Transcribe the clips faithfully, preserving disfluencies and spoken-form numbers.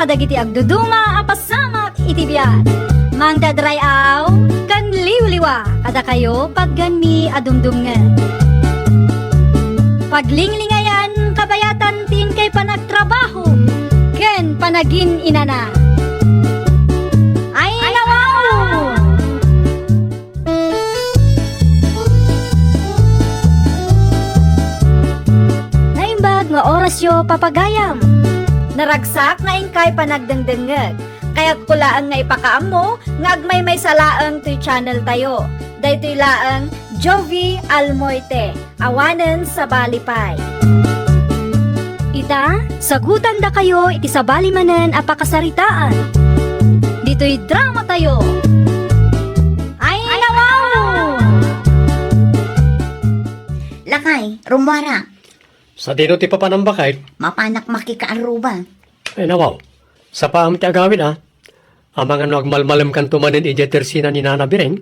Dagiti agduduma a pasamak iti biag, mangdadray-aw ken liwliwa kadakayo pagganmi a dumdumngeg. Paglinglingayan kabayatan ti inkay panagtrabaho ken panagin-inana. Ay, nawaw! Naimbag nga orasyo, papagayam. Naragsak nga inkay panagdengdengngeg. Kayatko laeng nga ipakaammo nga agmaymaysa laeng toy channel tayo. Daytoy laeng Jovie Almoite, awanen sabali pay. Ita, sagutandakayo iti sabali manen a pakasaritaan. Ditoy drama tayo. Ay, nawaw! Lakay, rummuara. Sadino ti papanam, baket? Mapanak makikaarruba. Ay, nawaw. Sapaam ti agawid, a. Amangan no agmalmalemkanto manen idiay tersina ni Nana Biren,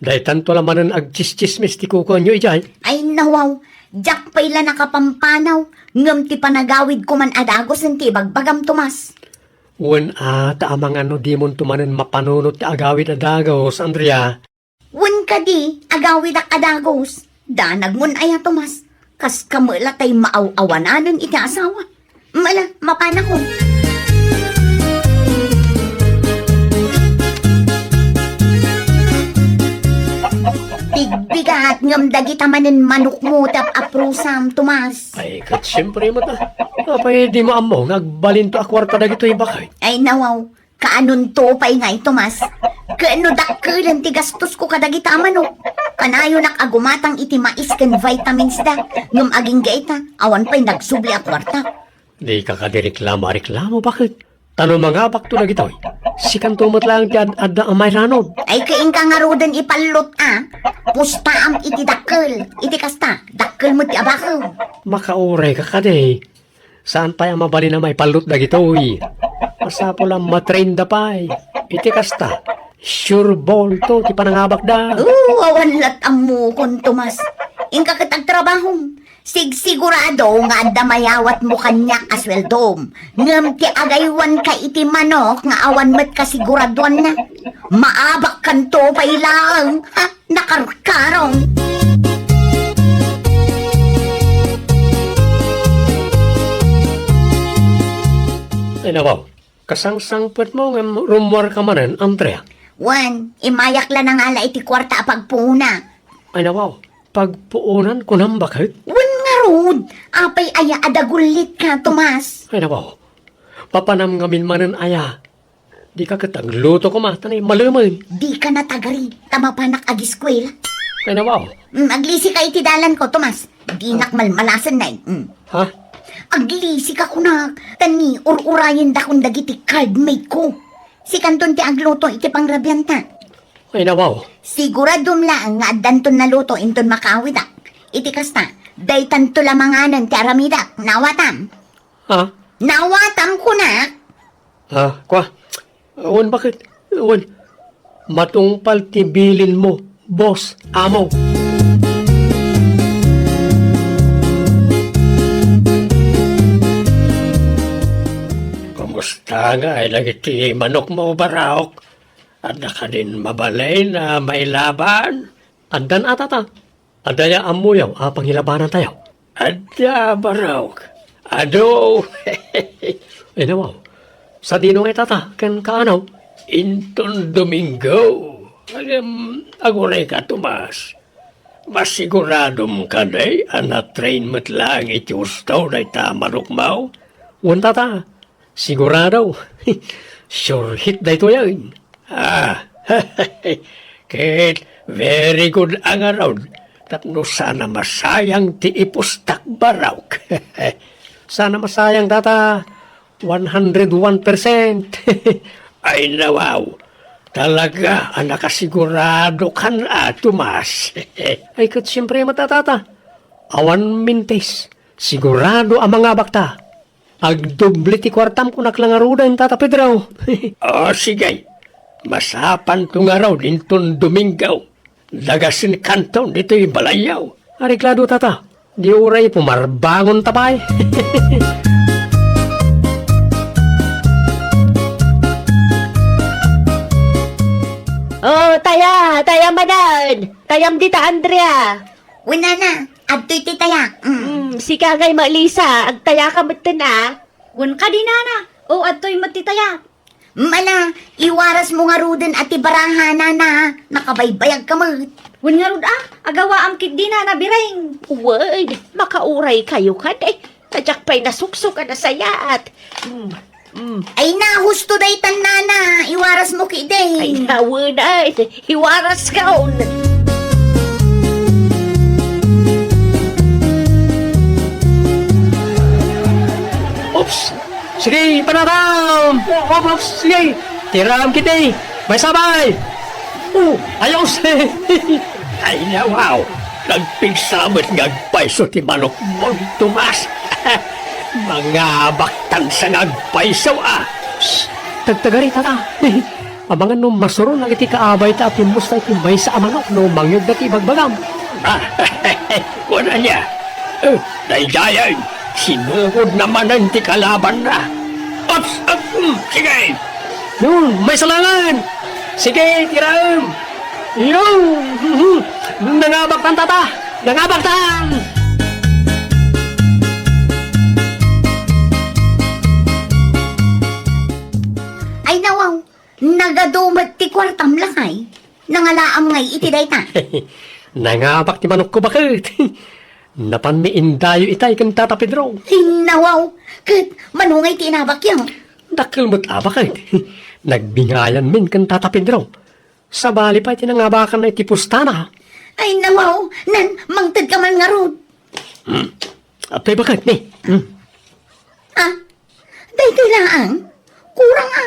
daytanto la manen agtsistsismis ti kukuanyo idiay. Ay, nawaw. Diak pay la nakapampanaw, ngem ti panagawidko man a dagus ti ibagbagam, Tomas. Wen a, ta amangan no dimonto manen mapanunot ti agawid a dagus, Andrea. Wen kadi, agawidak a dagus. Danagmon aya, Tomas. Kaskam la tay maaw-awananen iti asawa. Mala, mapanakon. Bigbigat ngem dagita manen manokmo ti ap-aprusam, Tomas. Ay, ket siempre met, a. Apay dimo ammo nga agbalinto a kuarta dagitoy, baket? Ay, nawaw. Kaanonto pay ngay, Tomas? Ket no dakkelen ti gastosko kadagita a manok, kanayonak a gumatang iti mais ken vitamins da, ngem agingga ita, awan pay nagsubli a kuarta. Dika kadi reklamo a reklamo, baket? Ta no mangabakto dagitoy, sikanto met laeng ti ad-adda a mairanod. Ay, ket inka ngaruden ipallut a, pustaam iti dakkel, iti kasta, dakkel met ti abakem. Makauray ka kadi. Saan pay a mabalin a maipallut dagitoy? Masapul a matrain da pay. Iti kasta, sure ball to ti panangabakda. Oo, awan lat ammokon, Tomas. Inka ket agtrabahom. Sigsigurado nga adda mayawatmo kaniak a sueldom. Ngem ti agaywanka iti manok nga awan met kasiguraduanna. Maabakkanto pay laeng. Ha? Nakarkarong. Ay, nawaw. Kasangsangpetmo ngem rummuarka manen, Andrea. Wen, immayak la nangala iti kuarta a pagpuona. Ay, nawaw. Pagpuonan kunam, baket? Wen ngarud, apay aya a dagullitka, Tomas? Ay, nawaw. Papanam ngamin manen aya. Dika ket agluto koma, ta naimalemen. Dika natagari, ta mapanak agiskuela. Kayna, wow. Mm, aglisika iti dalanko, Tomas. Dinak malmalasen, nay. Mm. Ha? Aglisika kunak, ta ni ur-urayendakon dagiti cardmate ko. Sikanton ti agluto iti pangrabianta. Kayna, wow. Siguradom laeng nga addanton naluto inton makaawidak. Iti kasta, daytanto la manganen ti aramidak. Naawatam? Ha? Naawatam kunak? Ah, kwa? Wen, baket? Wen, matungpal ti bilinmo, boss, amo. Kumusta ngay dagiti manokmo, Baraok? Adda kadin mabalin a mailaban? Addan a, tata. Adda ya ammoyo a pangilabanantayo? Adda, Baraok. Adu. Ay, nawaw. Sadino ngay, tata, ken kaanaw? Inton Domingo. Ngem, agurayka, Tomas. Masiguradom kadi a natrain met laeng iti husto dayta a manokmo? Wen, tata. Sigurado. Sure hit daytoyen. Ah, ket very good a ngarud tapno saan a masayang ti ipustak, Baraok. Saan a masayang, tata, one hundred one percent. Ay, nawaw. Talaga a nakasiguradokan a, Tomas. Ay, ket siempre met a, tata. Awan mintis. Sigurado a mangabakta. Agdoble ti kuartam, kunak la ngaruden, Tata Pedro. O, sige. Masapanto ngarud inton Domingo. Dagasenkanto ditoy balayyo. Areglado, Tata. Di uray pumarbangonta pay. Oh, taya, taya manen. Tayam dita, Andrea. Wen, nana, adtoy ti tayak. Mm. Mm, sika ngay, Melissa, agtayaka metten, a. Wen kadi, nana. O, adtoy met ti tayak. Mm, ala, iwarasmo ngaruden a ti baraha, nana. Nakabaybayagka met. Wen ngarud, a, agawaam ketdi, nana Biring. Wen, makauraykayo kadi. Ta diak pay nasuksok a nasayaat. Mm, mm. Ay, na, husto daytan, nana. Iwarasmo ketdi. Ay, nawen, ay. Iwaraskon. Oops. Sige, panaram. Oops, oops, sige. Tiram ketdi. May sabay. Oh, ayos. Ay, nawaw. Nagpigsa met nga agpayso ti manokmon, Tomas. Mangabaktan sa nga agpayso, a. Shh! Tagtagari, tata. Amangan no masuron dagiti kaabayta a pimmusta iti maysa a manok no mangyegda ti ibagbagam. Kuna niya, eh, daydiayen, sinugod na manen ti kalabanna. Ups, ups, mm, sige. Yun, maysa laengen. Sige, tiraem. Yun, mhm. Nangabaktan, tata. Nangabaktan. Ay, nawaw. Nagadu met ti kuartam, lakay. Nangalaam ngay iti dayta. Nangabak ti manokko, baket. Napanmi indayo itay ken Tata Pedro. Innawaw, ket mano ngay ti inabakyo? Dakkel met a, baket. Nagbingayanmin ken Tata Pedro. Sabali pay ti nangabakanna iti pustana. Ay, nawaw, nan, mangtedka man ngarud. Hmm. Apay, baket, ni? Hmm. Ah, daytoy laeng? Kurang a.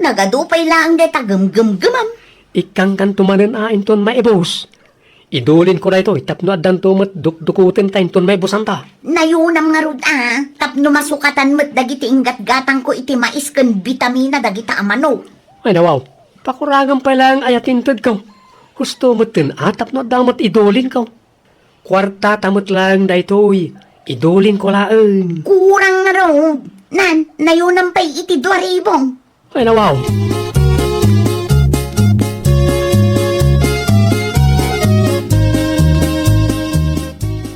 Nagadu pay laeng dayta gumgumgumam. Ikkankanto manen a inton maibus. Idulinko daytoy tapno addanto met dukdukuten ta inton maibusanta. Nayunam ngarud a, tapno masukatan met dagiti inggatgatangko iti mais ken bitamina dagita a manok. Ay, nawaw. Pakuragem pay laeng aya ti intedko. Husto metten a tapno adda met idulinko. Kuartata met laeng daytoy. Idulinko laeng. Kurang ngarud. Nan, nayunam pay iti dua ribu. Ay, nawaw.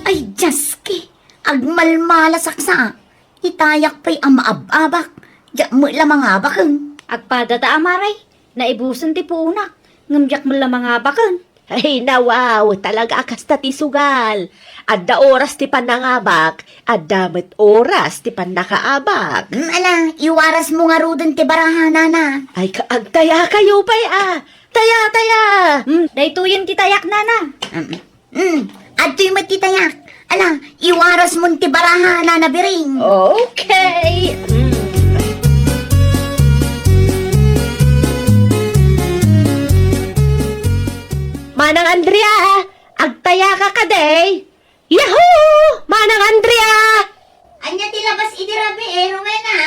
Ay, Dios ki. Agmalmalasaksa. Itayak pay a maab-abak. Diak met la mangabaken. Agpadata a, mare. Naibusen ti puonak. Ngem diak met la mangabaken. Ay, nawaw, talaga a kasta ti sugal. Adda oras ti pannangabak, adda met oras ti pannakaabak. Mm, ala, iwarasmo ngaruden ti baraha, nana. Ay, ka-, agtayakayo pay a. Taya, taya. Mm, daytoyen ti tayak, nana. Mm, mm, adtoy met ti tayak. Ala, iwarasmon ti baraha, nana Biring. Okay. Mm. Manang Andrea, agtayaka kadi? Yahoo! Manang Andrea! Ania ti labas idi rabii, Rowena?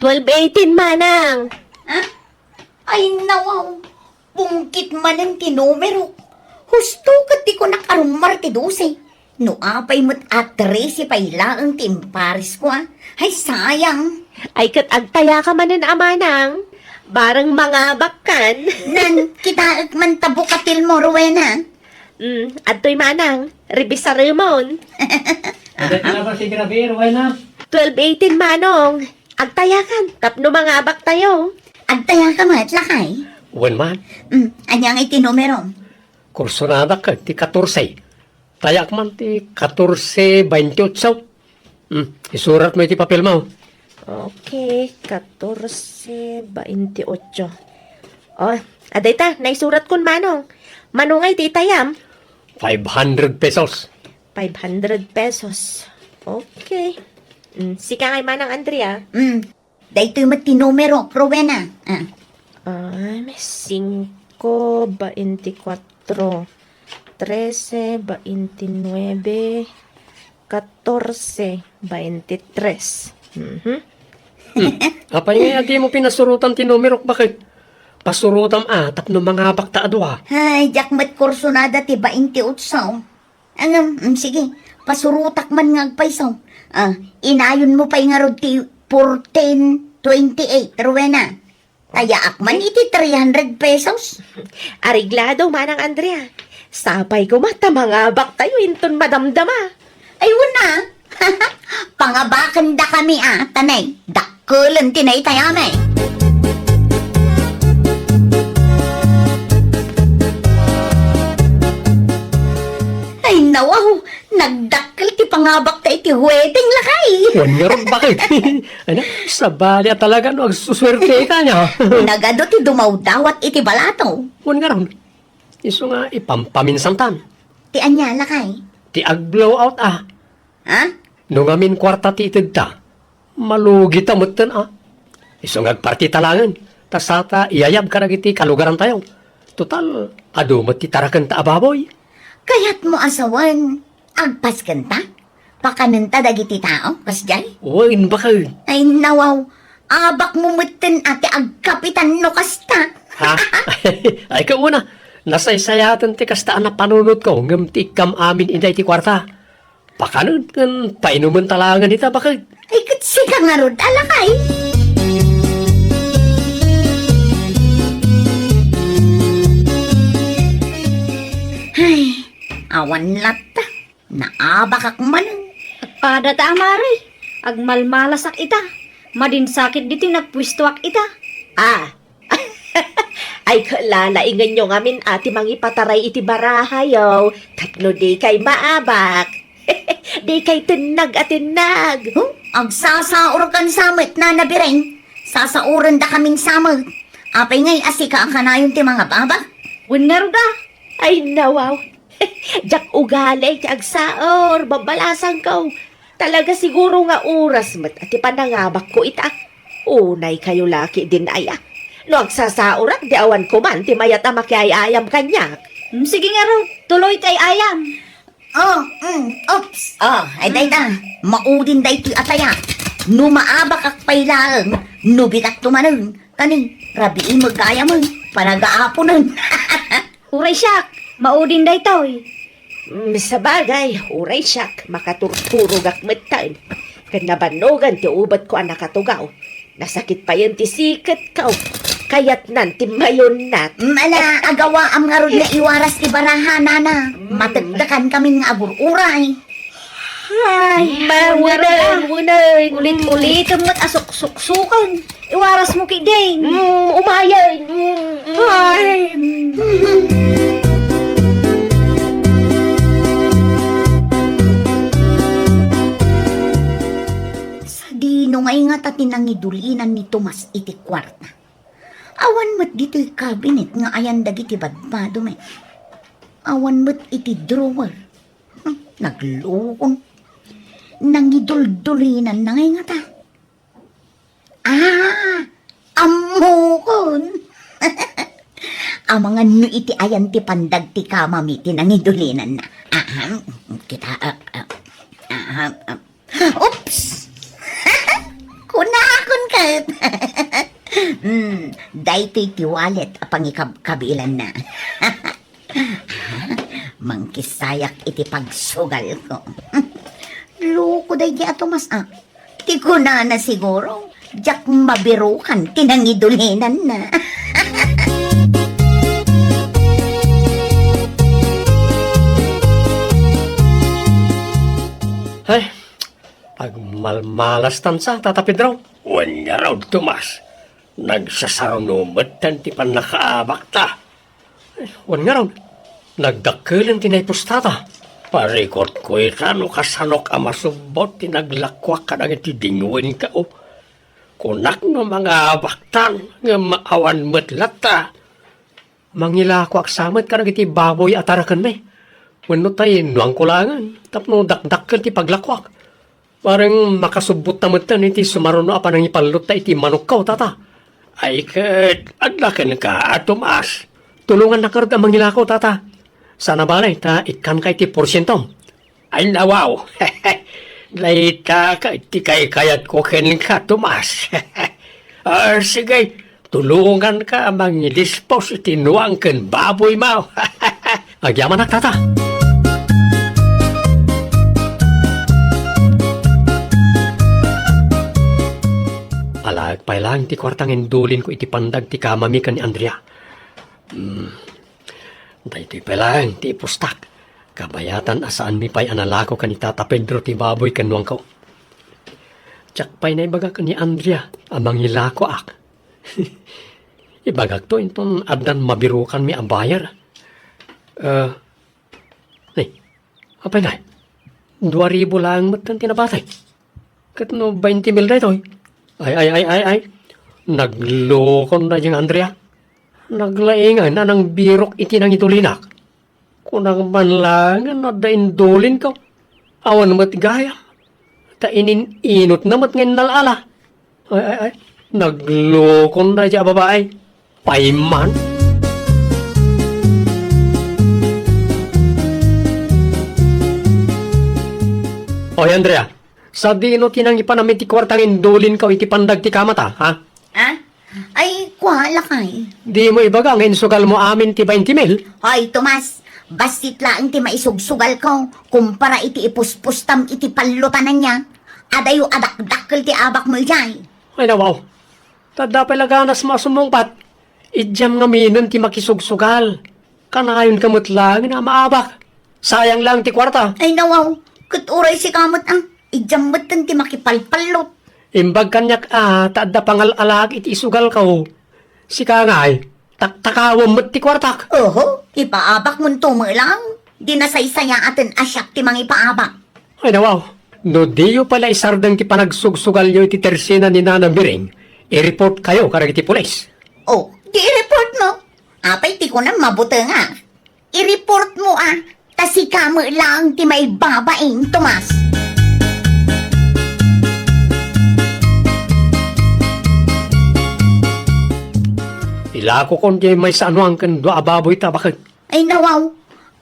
Twelve eighteen, manang. Ha? Ay, nawaw. Pungkit manen ti numero. Husto ket di kunak a rummar ti dose. No apay met a trese pay laeng ti imparesko, a. Ay, sayang. Ay, ket agtayaka manen a, manang. Bareng mangabakkan. Nan, kitaek man ta bukatilmo, Rowena. Mm, adtoy, manang. Rebisaremon. Adda ti labas idi rabii, Rowena? Twelve eighteen, manong. Agtayakan, tapno mangabaktayo. Agtayaka met, lakay? Wen man. Mm, ania ngay ti numero? Kursonadak ti katorse. Tayak man ti katorse baintiotso. Hmm, isuratmo iti papelmo. Okay, katorse baintiotso. Oh, adda ita, naisuratkon, manong. Mano ngay ti itayam? Five hundred pesos. Five hundred pesos. Okay. Mm, sika ngay, manang Andrea. Mm. Daytoy met ti numero, Rowena. Ah. Ah, singko, baintikwatro, trese, baintinuebe, katorse, baintitres. Mhm. Hmm. Apay nga dimo pinasurotan ti numerok, baket? Pasurotam a, tapno mangabakta a dua. Ay, diak met kursonada ti baintiotso. Ngem, mm, sige, pasurotak man nga agpayso. Ah, inayonmo pay ngarud ti fourteen twenty-eight, Rowena. Tayaak man iti three hundred pesos. Areglado, Manang Andrea. Sapay koma ta mangabaktayo inton madamdama. Ay, wen a. Pangabakendakami a, ta nay, dakkelen ti naytayami. Ay, nawaw, nagdakkel ti pangabakta iti wedding, lakay. Wen ngarud, baket. Ano, sabali a talaga no agsusuerte ita, nya. Nagadu ti dumawdawat iti balato. Wen ngarud. Isu nga ipampaminsantan. Ti ania, lakay? Ti ag-blowout a. Ha? No ngamin kuarta ti itedta, malugita metten a. Isu nga agpartita laengen, ta sata iyayab kadagiti kalugarantayo. Total, adu met ti tarakenta a baboy. Kayatmo a sawen, agpaskenta? Pakanenta dagiti tao, kasdiay? Wen, baket. Ay, nawaw. Abakmo metten a ti agkapitan no kasta. Ha? Ay, kauna, nasaysayaten ti kasta a napanunotko, ngem ti ikkam amin ida iti kuarta. Pakanen ken painumen ta laengen ita, baket. Ay, ket sika ngarud, a lakay. Ay, awan latta. Naabakak manen. Pada ta, a mare, agmalmalasak ita. Madinsakit ditoy nagpuestoak ita. Ah. Ay, lalaingenyo ngamin a ti mangipataray iti barahayo tapno dikay maabak. Dikay tennag a tennag. Huh? Agsasaurkan sa met, Nana Bireng. Sasaurendakamin sa met. Apay ngay a sika a kanayon ti mangababak? Wen ngarud a. Ay, nawaw. Diak ugali ti agsaor, babbalasangko. Talaga siguro nga oras met a ti panangabakko ita. Unay kayo laki din aya. No agsasaorak, di awan koman ti mayat a makiay-ayam kaniak. Mm, sige ngarud, tuloy ti ay-ayam. Oh, mm, oops. Oh, ay dayta. Maudin daytoy ataya. No maabakak pay laeng, no bigatto manen, kani, rabii met gayamen, panagaaponen. Uray siak, maudin daytoy. Mm, sabagay, uray siak, makaturturogak metten. Ken nabannogan ti ubetko a nakatugaw. Nasakit payen ti siketko. Kayatnan ti mayunnat. Mm, ala, agawaam ngarud nga iwaras ti baraha, Nana. Mm. Matektekankamin nga agur-uray. Ay, mawunen, mawunen. Ulit-ulitem met a suksuksuken. Iwarasmo ketdin. Mm, umayen. Mm, mm. Ay. Sadino ngay ngata ti nangidulinan ni Tomas iti kuarta? Awan met ditoy cabinet nga ayan dagiti badbado met. Awan met iti drawer. Hmm, naglukon. Nangiduldulinanna ngay ngata. Ah, ammokon. Amangan no iti ayan ti pandag ti kamami ti nangidulinanna. Ahem, kita, ah, ah, ahem, ah. Oops! Kunakon ket. Hmm, daytoy ti wallet a pangikabkabilanna. Mangkisayak iti pagsugalko. Loko daydi a Tomas, a. Ti kunana siguro, diak mabirukan ti nangidulinanna. Ay, agmalmalastan sa, Tata Pedro. Wen ngarud, Tomas. Nagsasaruno metten ti pannakaabakta. Wen ngarud, nagdakkelen ti naipusta ta. Parikutko ita no kasanok a masubbot ti naglakuak kadagiti dingwenko. Kunak no mangabaktan, ngem awan met latta. Mangilakoak sa met kadagiti baboy a tarakenmi. Wenno ta innuangko laengen tapno dakdakkel ti paglakoak. Bareng makasubbotta metten iti sumaruno a panangipallotta iti manokko, Tata. Ay ket, adda kenka, Tomas. Tulongannak ngarud a mangilako, Tata. Saan a bale ta ikkanka iti porsientom. Ay, nawaw. Dayta ket ti kaykayatko kenka, Tomas. Ah, sige, tulonganka a mangidispos iti nuang ken baboymo. Agyamanak, Tata. Ala, pay laeng ti kuarta nga indulinko iti pandag ti kamami ken ni Andrea. Hmm. Daytoy pay laeng ti ipostak. Kabayatan a saanmi pay a nalako ken ni Tata Pedro ti baboy ken nuangko. Diak pay naibaga ken ni Andrea a mangilakoak. Ibagakto inton addan mabirukanmi a buyer. Eh, Ay, apay ngay? Dua ribu laeng met ti nabatay. Ket no bainti mil daytoy? Ay, ay, ay, ay, ay. Naglokon daydiay nga Andrea. Naglaingan a nangbirok iti nangidulinak. Kunak man laeng nga no adda indulinko. Awan met gayam. Ta inin-inotna met nga innal-ala. Ay, ay, ay. Naglokon daydiay a babai. Payman. Oy, Andrea, sadino ti nangipanam iti kuarta nga indulinko iti pandag ti kamata, ha? Ah? Ay, kua, lakay. Dimo ibaga nga insugalmo amin ti bainti mil? Hoy, Tomas, bassit laeng ti maisugsugalko kumpara iti ipuspustam iti pallotanan niya. Adayo a dakdakkel ti abakmo idiay. Ay, nawaw. Ta adda pay la ganasmo a sumungbat. Idiam ngaminen ti makisugsugal. Kanayonka met laeng a maabak. Sayang laeng ti kuarta. Ay, nawaw. Ket uray sika met, ah. Idiam metten ti makipalpallot. Imbag kaniak a ta adda pangal-alaak iti isugalko. Sika ngay, taktakawem met ti kuartak. Oho, ipaabakmonto met laeng. Di nasaysayaaten a siak ti mangipaabak. Ay, nawaw. No diyo pay la isardeng ti panagsugsugalyo iti tersina ni Nana Biring, i-reportkayo kadagiti pulis. Oh, di i-report mo. Apay ti kunam, mabutengak. I-report mo, ah. Ta sika met laeng ti maibabain, Tomas. Ilakokon diay maysa a nuang ken dua a baboy ta baket. Ay, nawaw.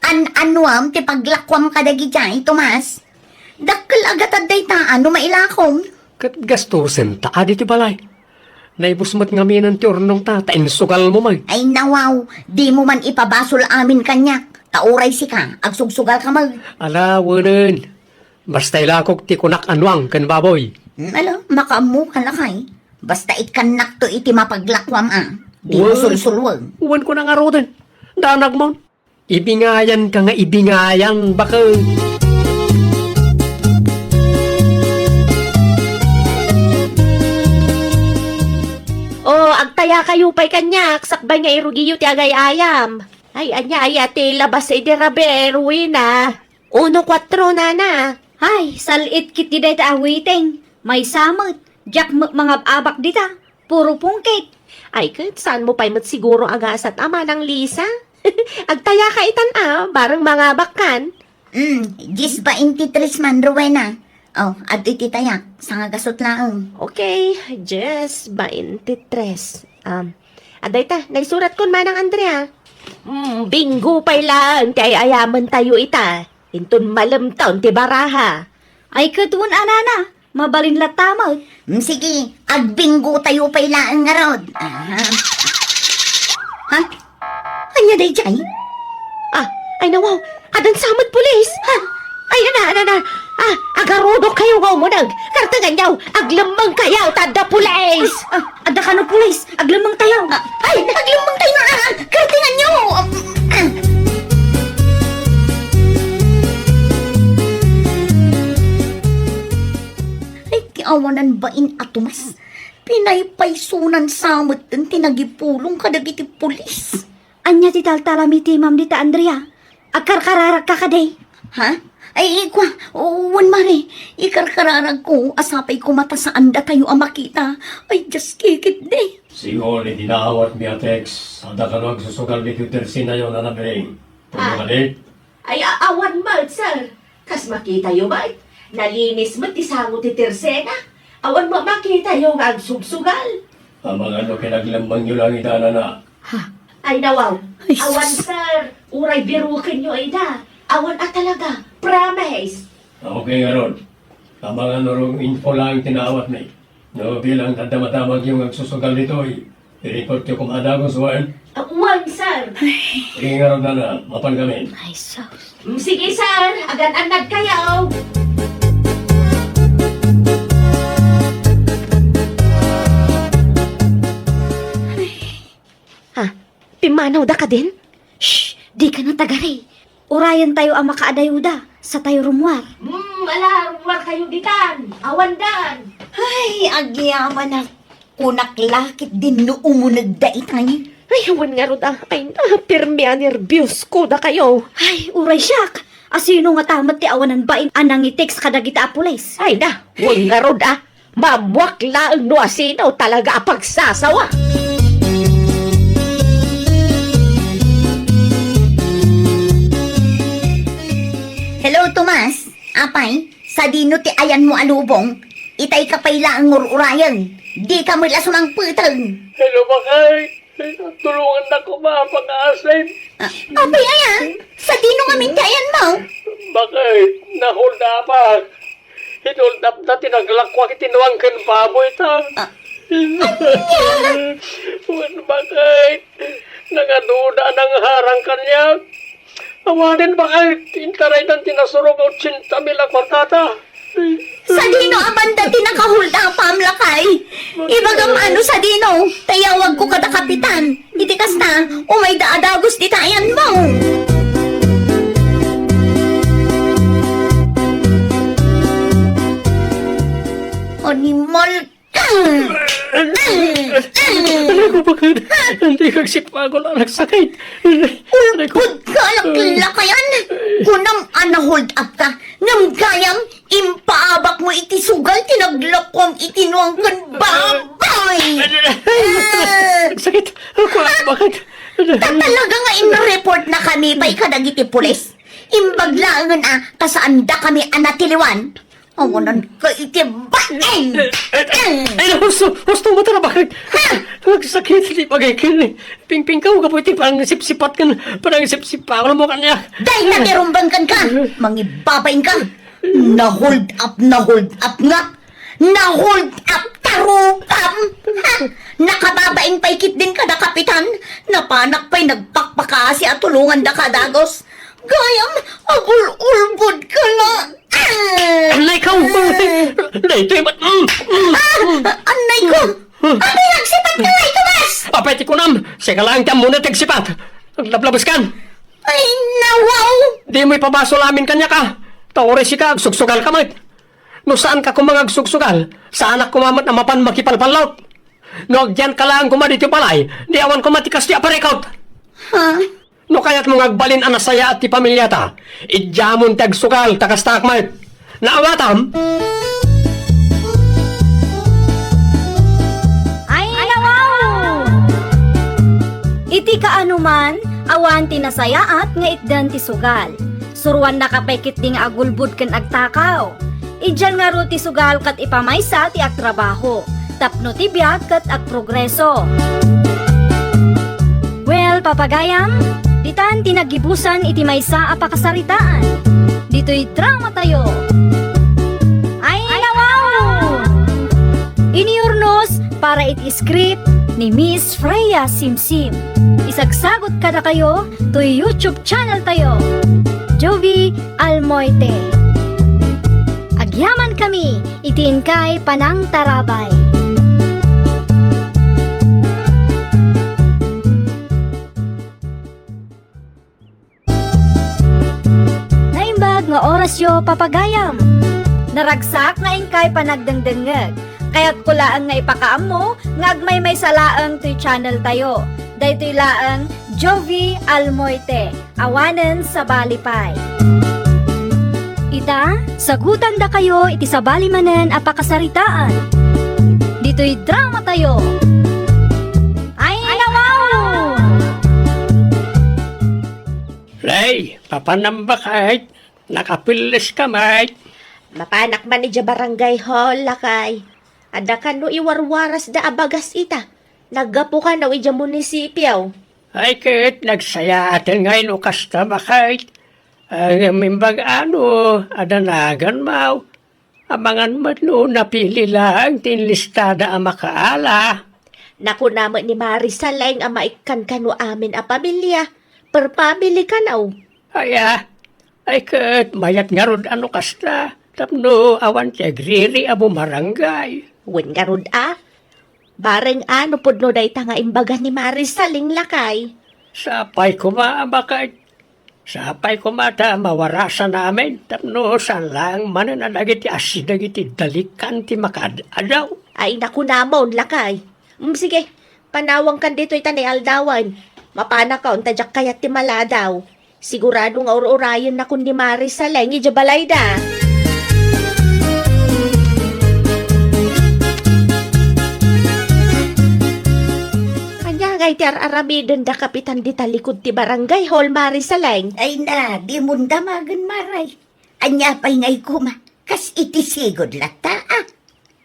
An-anuam ti paglakuam kadagidiay, Tomas? Dakkel a gatad dayta no mailakom. Ket gastusen ta adi ti balay. Naibus met ngaminen ti urnongta, ta insugalmo met. Ay, nawaw, dimo man ipabasol amin kaniak, ta uray sika, agsugsugalka met. Ala, wenen. Basta ilakok ti kunak a nuang ken baboy. Hmm, ala, makaammoka lakay. Basta ikkannakto iti mapaglakuam a. Dimo sulsulweng. Wen ko na ngaruden. Danagmon. Ibingayanka nga ibingayan, baket. O, agtayakayo pay kaniak, sakbay nga irugiyo ti agay-ayam. Ay, ania aya ti labas idi rabii, Rowena? Uno kuatro, nana. Ay, sal-it ketdi dayta a waiting. Maysa met, diak met mangab-abak dita. Puro pungkit. Ay, ket saanmo pay met siguro a gasat a, Manang Lisa? Agtayaka itan a, bareng mangabakkan. Mm, dies baintitres man, Rowena. Oh, adtoy ti tayak, sangagasut laeng. Okay, dies baintitres. Um, adda ita, naisuratkon, Manang Andrea. Mm, bingo pay laeng ti ay-ayamentayo ita. Inton malemtaon ti baraha. Ay, ket wen a, nana, mabalin latta met. Mm, sige, agbingotayo pay laeng ngarud. Aha. Ha? Ania daydiay? Ah, ay nawaw, addan sa met pulis. Ha? Ay, ana, ana, ana. Ah, agarudokkayo nga umuneg. Kartenganyo, aglemmengkayo ta adda pulis. Ah, adda kano pulis. Aglemmengtayo. Ah, ay, aglemmengtayo, ah. Kartenganyo. Ah. Ay, ti awanan bain a Tomas. Pinaypaysonan sa metten ti nangipulong kadagiti pulis. Ania ti taltalami ti imam dita, Andrea? Agkarkararagka kadi? Ha? Ay, ikua, wen, mare, ikarkararagko a sapay koma ta saan datayo a makita. Ay, diaskikitdi. Sigun iti naawatmi a text, adda kano agsusugal ditoy tersinayo, Nana Biring. Pudno kadi? Ay, a-, awan met, sir. Kas makitayo met, nalinis met ti sango ti tersena. Awan met makitayo nga agsugsugal. Amangan no kinaglemmengyo laeng ida, nana. Ha? Ay, nawaw. Ay, awan, sus. Sir. Uray birukenyo ida. Awan a talaga. Promise. Okay ngarud. Amangan no info laeng ti naawatmi. No bilang ta damdamagyo nga agsusugal ditoy, i-reportyo koma a dagus, wen? Ah, wen, sir. Sige ngarud, nana, mapan kami. Ay, sus. Mm, sige, sir. Agan-annadkayo. Manawda kadin? Shh! Dika natagari. Urayentayo a makaadayuda, sa tayo rummuar. Hmm, ala, rummuar kayo ditan. Awandan. Ay, agyamanak. Kunak la ketdin no umunegda itay. Ay, awan ngarud a. Ay, na, pirmi a nerbios ko dakayo. Ay, uray siak. Asino ngata met ti awanan bain a nangitext kadagita a pulis? Ay na, wen ngarud a. Mabuak laeng no asino talaga a pagsasawa. Hello, Tomas. Apay, sadino ti ayanmo a lubong? Itay ka pay laeng ngur-urayen. Dika met la sumangpeteg. Hello, bakay. Tulongannak koma a pangaasim. Ah, apay aya? Sadino ngamin ti ayanmo? Bakit? Nahold up-ak. Hinold up-da ti naglakuak iti nuang ken baboyta. Ah. Wen bakit? Nangaduda a nangharang kaniak. Awanen bakit? Intaraydan ti nasurong a ochenta mil a kuartata. Sadino a banda ti nakahold up-am, lakay? Ibagam no sadino, ta iyawagko kada kapitan. Iti kasta, umayda a dagus dita ayanmo. Animal ka! Aray ko, bakit? Hindi kagsipagol, anak, sakit. Ulpod ka, laklakayan. Kunam a na-hold up ka. Ngem gayam, impaabakmo iti sugal ti naglakuam iti nuang ken baboy. Ah! Sakit. Ako, bakit? Ta talaga nga in-report na kami pay kadagiti pulis. Imbag laengen a, ta saanda kami a natiliwan. Awanan ka iti baeng. Ay, husto, husto mo tara, bakit? Ha? Nagsakit, di bagay ken. Pingpingkaw ka po iti panangisipsipat ken panangisipsipat. Alam mo kanya. Dahil natirumbang kan ka, mangibabaing ka. Na-hold up, na-hold up nga. Na-hold up, tarukam. Ha? Nakababaing pay ketdin kada kapitan. Napanak pay nagpakpakaasi a tulongan da kadagos. Gayam, agul-ulbod ka la. Ah! Anay ka, um, daytoy met, mm, mm, mm. Ah, anay ko. Apay, agsipat ka nga, Tomas? Apay ti kunam, sika laeng ti ammona ti agsipat. Aglablabes kan. Ay, nawaw. Di mo ipabasol amin kaniak. Ta uray sika, agsugsugal ka met. No saan ka koma nga agsugsugal, saanak koma met a mapan makipalpallot. No agyan ka laeng koma ditoy balay, di awan koma ti kastoy a parikut. Ha? No kayatmo nga agbalin a nasayaat ti pamiliata, idiamon ti agsugal ta kastaak met. Naawatam? Ay, nawaw! Iti kaanoman, awan ti nasayaat nga itdan ti sugal. Suroannaka pay ketdi nga agulbod ken agtakaw. Idian ngarud ti sugal ket ipamaysa ti agtrabaho, tapno ti biag ket agprogreso. Well, papagayam, ditan ti naggibusan iti maysa a pakasaritaan. Ditoy dramatayo. Ay, nawaw! Iniurnos para iti script ni Miss Freya Simsim. Isagsagot kadakayo toy YouTube channel tayo, Jovie Almoite. Agyaman kami iti inkay panangtarabay. Naimbag nga orasyo, papagayam. Naragsak nga inkay panagdengdengngeg. Kayatko laeng nga ipakaammo nga agmaymaysa laeng toy channel tayo. Daytoy laeng Jovie Almoite, awanen sabali pay. Ita, sagutandakayo iti sabali manen a pakasaritaan. Ditoy dramatayo. Ay, nawaw! Lay, papanam bakay? Nakapilles ka met? Mapanak man idiay barangay hall, lakay. Adda kano iwarwarasda a bagas ita. Naggapu kano idiay munisipyo. Ay, ket nagsayaaten ngay no kasta, bakay. Ngem imbag ano, adda naganmaw. Amangan met no napili laeng ti inlistada a makaala. Nakuna met ni Marisol laeng a maikkan kano amin a pamilia. Per family kano. Aya, ay ket mayat ngarud a no kasta, tapno awan ti agriri a bumarangay. Wen ngarud a, bareng a no pudno dayta nga imbaga ni Marisol, lakay. Sapay koma a maka-, sapay koma ta mawarasan amin tapno saan laeng manen a dagiti assideg iti dalikan ti makaad-adaw. Ay, nakunamon, lakay. Mm, sige, panawangkan ditoy ta naialdawan. Mapanakon ta diak kayat ti maladaw. Sigurado nga ur-urayennakon ni Mari Saleng idiay balayda. Ania ngay ti ar-aramiden da kapitan dita likud ti barangay hall, Mari Saleng? Ay na, dimon damagen, Maray. Ania pay ngay koma? Kas iti sigud latta, a?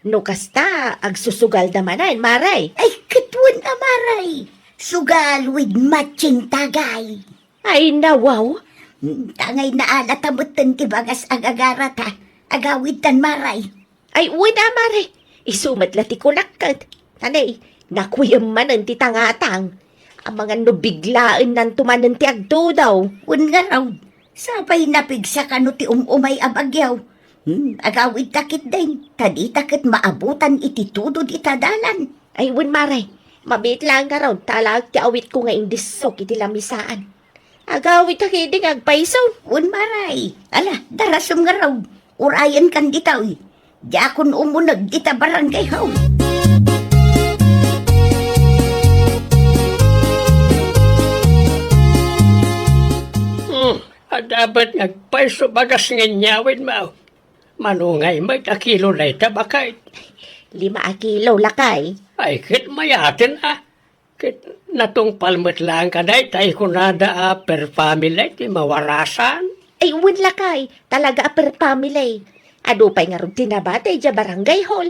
No kasta, agsusugalda manen, Maray. Ay, ket wen a, Maray. Sugal with matching tagay. Ay, nawaw. Hmm, tangay naalata metten ti bagas a gagarata. Agawidtan, Maray. Ay, wen a, Maray. Isu met la ti kunak ket. Tanay, nakuyem manen ti tangatang. Amangan no biglaennanto manen ti agtudaw. Wen ngarud, sapay napigsa kano ti um-umay a bagyo. Hmm, agawidta ketdin, ta dita ket maabutan iti tudod ita dalan. Ay, wen, Maray. Mabiit laeng ngarud, ta alaek ti awitko nga indisso iti lamisaan. Agawidta ketdi nga agpayso. Wen, Maray. Ala, darasem ngarud. Urayenkan ditoy. Diakon umuneg dita barangay hall. Hmm, adda met nga agpayso bagas nga inyawidmo. Mano ngay met a kilo dayta, baket? Lima a kilo, lakay. Ay, ket mayaten, a. Ket natungpal met laeng kadayta, kunada a per family ti mawarasan. Ay, wen, lakay, talaga a per family. Adu pay ngarud ti nabati idiay barangay hall.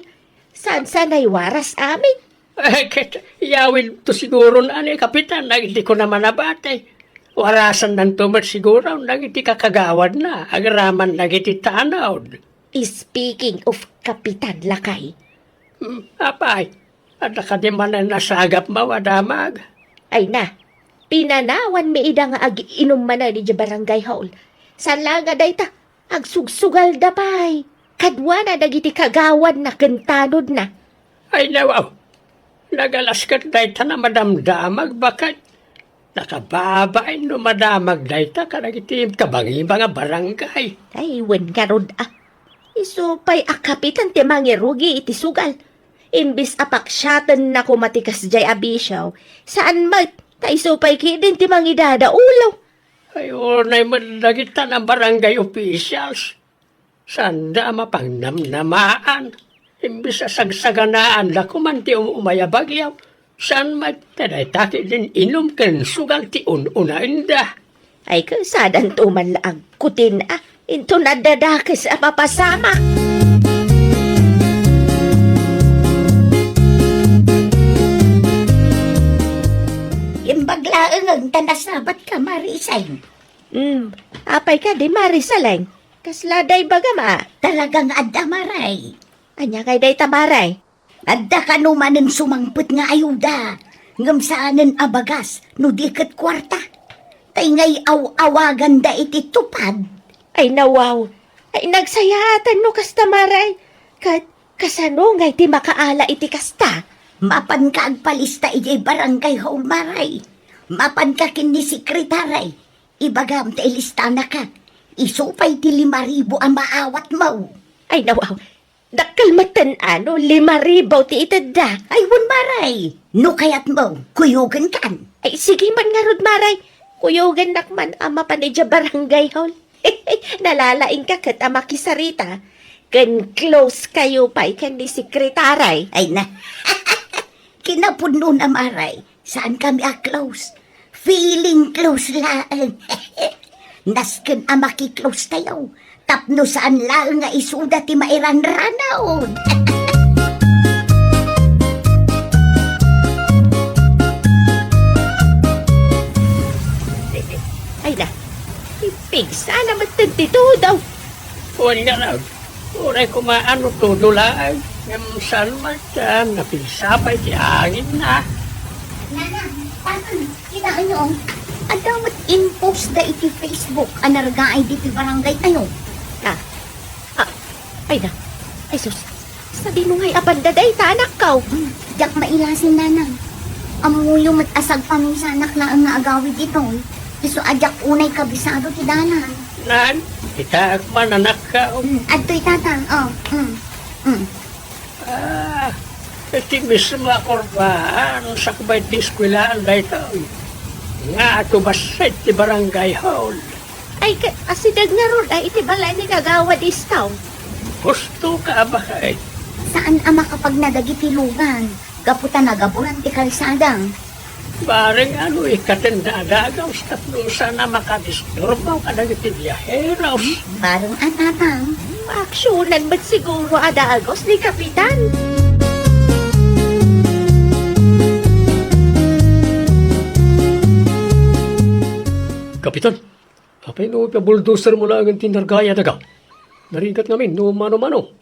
Saan-saan a waras amin. Eh, ket iyawidto siguron a ni Kapitan, dagiti kuna a manabati. Warasannanto met siguron dagiti kakagawadna, agraman dagiti tanod. Speaking of Kapitan, lakay. Hmm, apay, adda kadi manen nasagapmo a damag? Ay na, pinanawanmi ida nga ag-inum manen idiay barangay hall. Saan la nga dayta, agsugsugalda pay. Kaduana dagiti kagawadna ken tanodna. Ay, nawaw. Nagalas ket dayta a madamdamag, baket. Nakababain no madamag dayta kadagiti kabangibang a barangay. Ay, wen ngarud, a. Isu pay a Kapitan ti mangirugi iti sugal. Imbes a paksiatenna koma ti kasdiay a bisio, saan met, ta isu pay ketdin ti mangidadaulo. Ay, unay met dagita a barangay officials. Saanda a mapangnamnamaan. Imbes a sagsaganaanda koman ti um-umay a bagyo, saan met ta dayta ketdin inum ken sugal ti un-unaenda. Ay, ket sadanto man la agkutin a, inton adda dakes a mapasamak. Imbag laeng ta nasabatka, Mari Isay. Hmm, apay kadi, Mari Saleng? Kasla day bagam a? Talaga nga adda, Maray. Ania ngay dayta, Maray? Adda kano manen sumangpet nga ayuda, ngem saanen a bagas no di ket kuarta. Tay ngay aw-awaganda iti tupad. Ay, nawaw. Ay, nagsayaatan no kasta, Maray. Ket kasano ngay ti makaala iti kasta? Mapanka agpalista idiay barangay hall, Maray. Mapanka ken ni sekretary. Ibagam ta ilistanaka. Isu pay ti lima ribu a maawatmo. Ay, nawaw. Dakkel metten a no lima ribu ti itedda. Ay, wen, Maray. No kayatmo, kuyogenkan. Ay, sige man ngarud, Maray. Kuyogennak man a mapan idiay barangay hall. Nalalaingka ket a makisarita. Ken close kayo pay ken ni sekretary. Ay na. Kinapudnona, Maray. Saankami a close. Feeling close laeng. Nasken a maki-close tayo. Tapno saan laeng nga isuda ti mairanranaw. Ay na, pigsa na met ti tudaw. Wen ngarud, uray koma no tudo laeng, ngem saan met ta napigsa pay ti anginna. Nana, Tatang, kitaenyo, adda met in-post da iti Facebook a nargaay ditoy barangay tayo. Ah, ah, ay na, ay sus, sadino ngay a panda dayta, anakko? Hmm, diak mailasin, Nanang. Ammoyo met a sagpamisanak laeng nga agawid itoy. Isu a diak unay kabisado ti dalan. Nan, kitaek man, anakko. Mm, adtoy, Tata. Oh, mm, mm. Ah, iti mismo a kurbaan, sakbay ti eskuelaan daytoy. Nga atu bassit ti barangay hall. Ay, ka-, asideg ngarud ay iti balay ni Kagawad Istaw. Husto ka, a baket. Saan a makapagnadagiti lugan, gapu ta nagaburan ti kalsada. Bareng ano ikatenda a dagus tapno saan a makadisturbo kadagiti biaheros. Bareng a, Tatang. Aksyonan met siguro a dagus ni Kapitan. Kapitan, apay no ipabuldozermo laengen ti narga ay a daga? Narigat ngamin no mano-mano.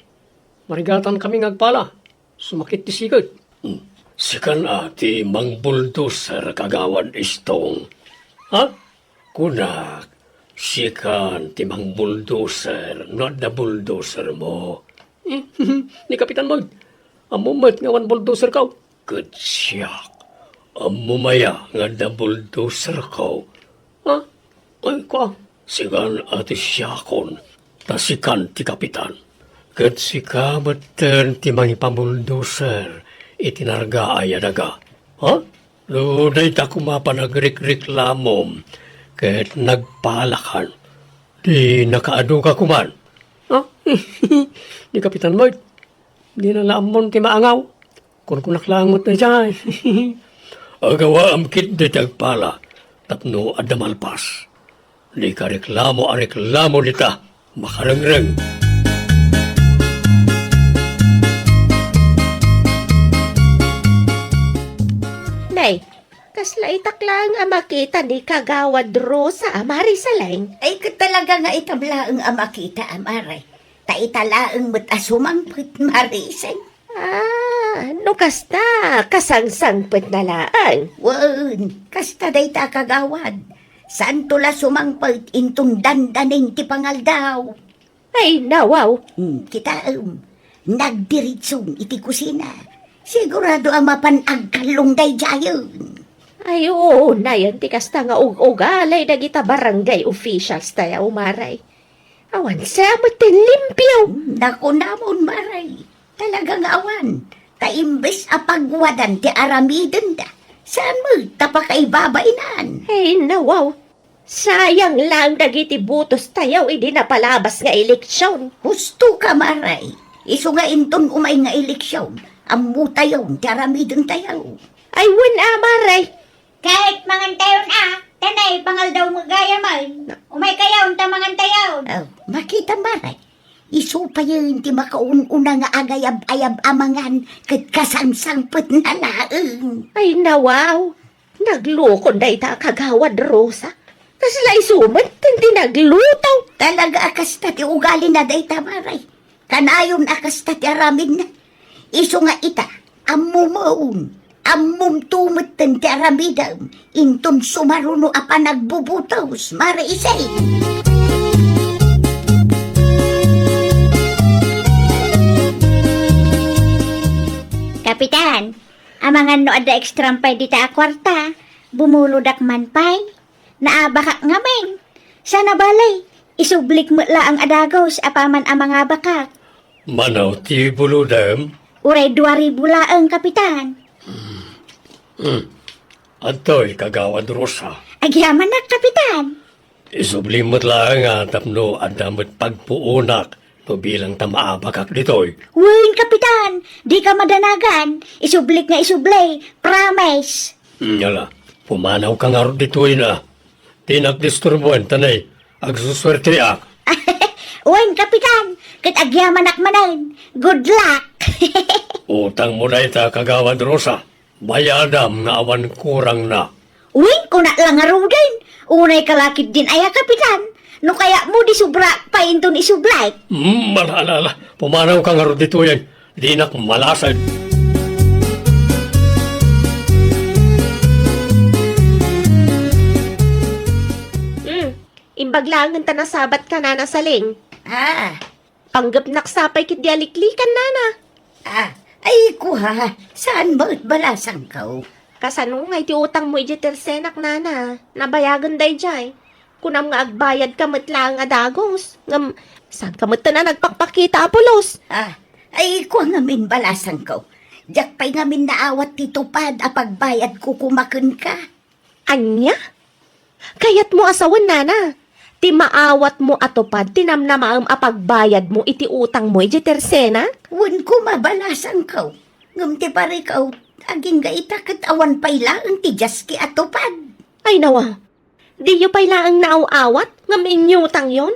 Marigatan kami nga agpala. Sumakit ti siket. Hmm. Sikan a ti mangbuldoser, Kagawad Istong. Ha? Kunak, sikan ti mangbuldoser no adda buldozermo. Hmm. Ni Kapitan Boyd, ammo met nga awan buldozerko. Ket siak, ammom aya nga adda buldozerko? Ha? Ay, kua, sikan a ti siakon, ta sikan ti kapitan. Ket sika metten ti mangipabuldoser iti narga ay a daga. Ha? No dayta koma panagrikreklamom ket nagpalakan, di nakaadu ka koman. Ha? Ni Kapitan Lloyd, dina la ammon ti maangaw. Kunkunak laeng met daydiay. Agawaam ketdi ti agpala tapno adda malpas. Dika reklamo a reklamo dita, makarengreng. Nay, kasla itak laeng a makita ni Kagawad Rosa a Marisaleng. Ay, ket talaga nga itam laeng a makita, a Mare. Ta ita laeng met a sumangpet, Mariseng. Ah, no kasta, kasangsangpetna laeng. Wen, kasta dayta a kagawad. Saanto la sumangpet inton dandanin ti pangaldaw. Ay, nawaw. Hmm, kitaem. Nagdiritson iti kusina. Sigurado a mapan agkallong daydiayen. Ay, oo, nayan ti kasta nga ug-ugali dagita barangay officials tayo, Mare. Awan sa met ti limpio. Nakunamon, Mare. Talaga nga awan. Ta imbes a pagwadan ti aramidenda, saan met ta pakaibabainan. Ay, nawaw. Sayang lang dagiti botos tayo idi napalabas nga eleksyon. Husto ka, Mare. Isu nga inton umay nga eleksyon, ammo tayo ti aramiden tayo. Ay, wen a, Mare. Ket mangantayon a, tanay, pangaldaw mo gayamen. Umay kayon ta mangantayon. Oh, makita, Mare. Isu payen ti makaun-una nga agayab-ayab a mangan ket kasangsangpetna laeng. Ay, nawaw. Naglukon dayta a kagawad Rosa. Kasla isu met ti nagluto. Talaga a kasta ti ugalina dayta, Mare. Kanayon a kasta ti aramidna. Isu nga ita, ammomaon, ammomto metten ti aramidem, inton sumaruno a panagbubutos, Mare Isay. Kapitan, amangan no adda extra pay dita a kuarta, bumulodak man pay. Naabakak ngamin. Sana bale, isublik met laeng a dagus apaman a mangabakak. Mano ti bulodem? Uray dua ribu laeng, Kapitan. Hmm. Adtoy, Kagawad Rosa. Agyamanak, Kapitan. Isublim met laeng a tapno adda met pagpuonak no bilang ta maabakak ditoy. Wen, Kapitan, dika madanagan. Isublik nga isubli. Promise. Hmm, ala, pumanaw ka ngarud ditoy na. Dinak disturboen, tanay, agsusuerteak. Wen, Kapitan, ket agyamanak manen. Good luck. Utang mo dayta, Kagawad Rosa. Bayadam nga awan kurangna. Wen, kunak la ngaruden. Unay ka la ketdin aya, Kapitan. No kayatmo, di subra pay inton isubli. Hmm, ala, ala, ala. Pumanaw ka ngarud ditoyen. Dinak malased. Hmm. Imbag laengen ta nasabat ka, Nana Saling. Ah. Panggepnak sa pay ketdi a liklikan, Nana. Ah, ay, kua, saan met balasangko? Kasano nga iti utangmo idiay tersenak, nana? Nabayagen daydiay. Kunam nga agbayadka met laeng a dagus. Ngem, saanka met a nagpakpakita a pulos? Ah, ay, kua ngamin, balasangko. Diak pay ngamin naawat ti tupad a pagbayadko koma kenka. Ania? Kayatmo a sawen, nana, ti maawatmo a tupad ti namnamaem a pagbayadmo iti utangmo idiay tersenak? Wen koma, balasangko. Ngem ti parikaw, agingga ita ket awan pay laeng ti diaski a tupad. Ay, nawa. Diyo pay laeng naaw-awat ngem inyutangyon?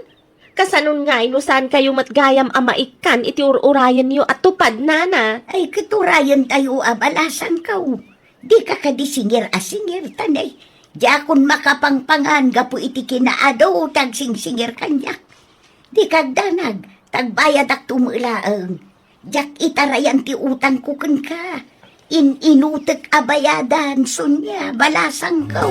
Kasanon ngay no saankayo met gayam a maikkan iti ur-urayenyo a tupad, nana? Ay, ket urayentayo a balasangko. Dika kadi singir a singir, ta nay, diakon makapangpangan gapu iti kinaadu ti agsingsingir kaniak. Dika agdanag, ta agbayadakto met laeng. Diak itarayan ti utangko kenka. In-inutek a bayadan, Sonia, balasangko.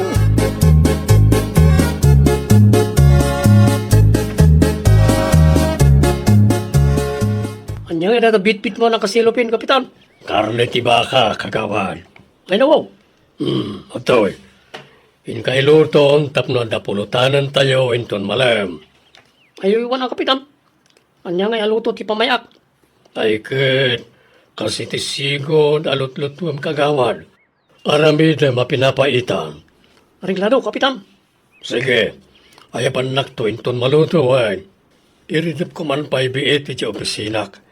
Ania nga data bitbitmo a nakasilupin, Kapitan? Karne ti baka, kagawad. Ay, nawaw. Hmm, adtoy. Inka iluton tapno adda pulotanentayo inton malem. Ay, wen a, Kapitan. Ania nga aluto ti pamay-ak? Ay ket, kas iti sigud a lutlutuem, kagawad. Aramidem a pinapaitan. Areglado, Kapitan. Sige, ayabannakto inton maluto, wen. Iridepko man pay biit iti opisinak.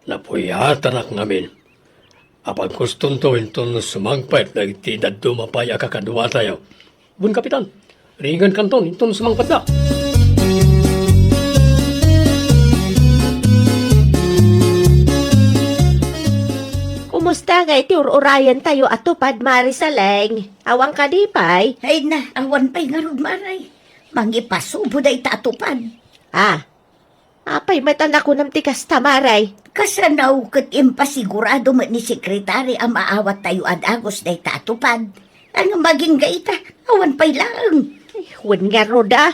Napuyatanak ngamin. Apagkustonto inton sumangpet dagiti dadduma pay a kakaduatayo. Wen, Kapitan, ringenkanton inton sumangpetda. Kumusta nga iti ur-urayentayo a tupad, Mari Saleng? Awan kadi pay? Ay na, awan pay ngarud, Mari. Mangipasubo dayta a tupad. Ah, apay met a nakunam ti kasta, Mari? Kasano ket impasigurado met ni Sekretari a maawattayo a dagus dayta a tupad. Ngem agingga ita, awan pay laeng. Ay, wen ngarud a.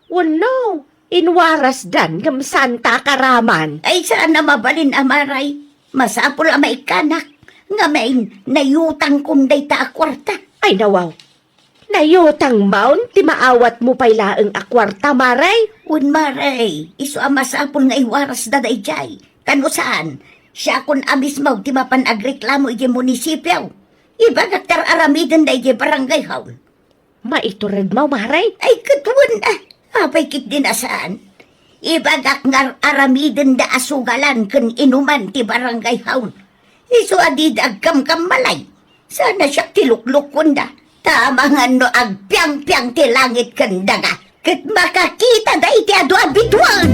Wenno, inwarasdan ngem saanta a karaman? Ay, saan a mabalin a, Mari. Masapul a maikkanak. Ngamin, naiutangkom dayta a kuarta. Ay, nawaw. Naiutangmon ti maawatmo pay laeng a kuarta, Mari? Wen, Mari, isu a masapul nga iwarasda daydiay. Ta no saan, siakon a mismo ti mapan agreklamo idiay munisipio. Ibagak ti ar-aramidenda idiay barangay hall. Maituredmo, Mari? Ay, ket wen a. Apay ketdi a saan? Ibagak nga ar-aramidenda a sugalan ken inuman ti barangay hall. Isu a dida agkamkammalay. Sana siak ti luklukkonda. Ta amangan no agpiangpiang ti langit ken daga, ket makakitada iti adu a biduan.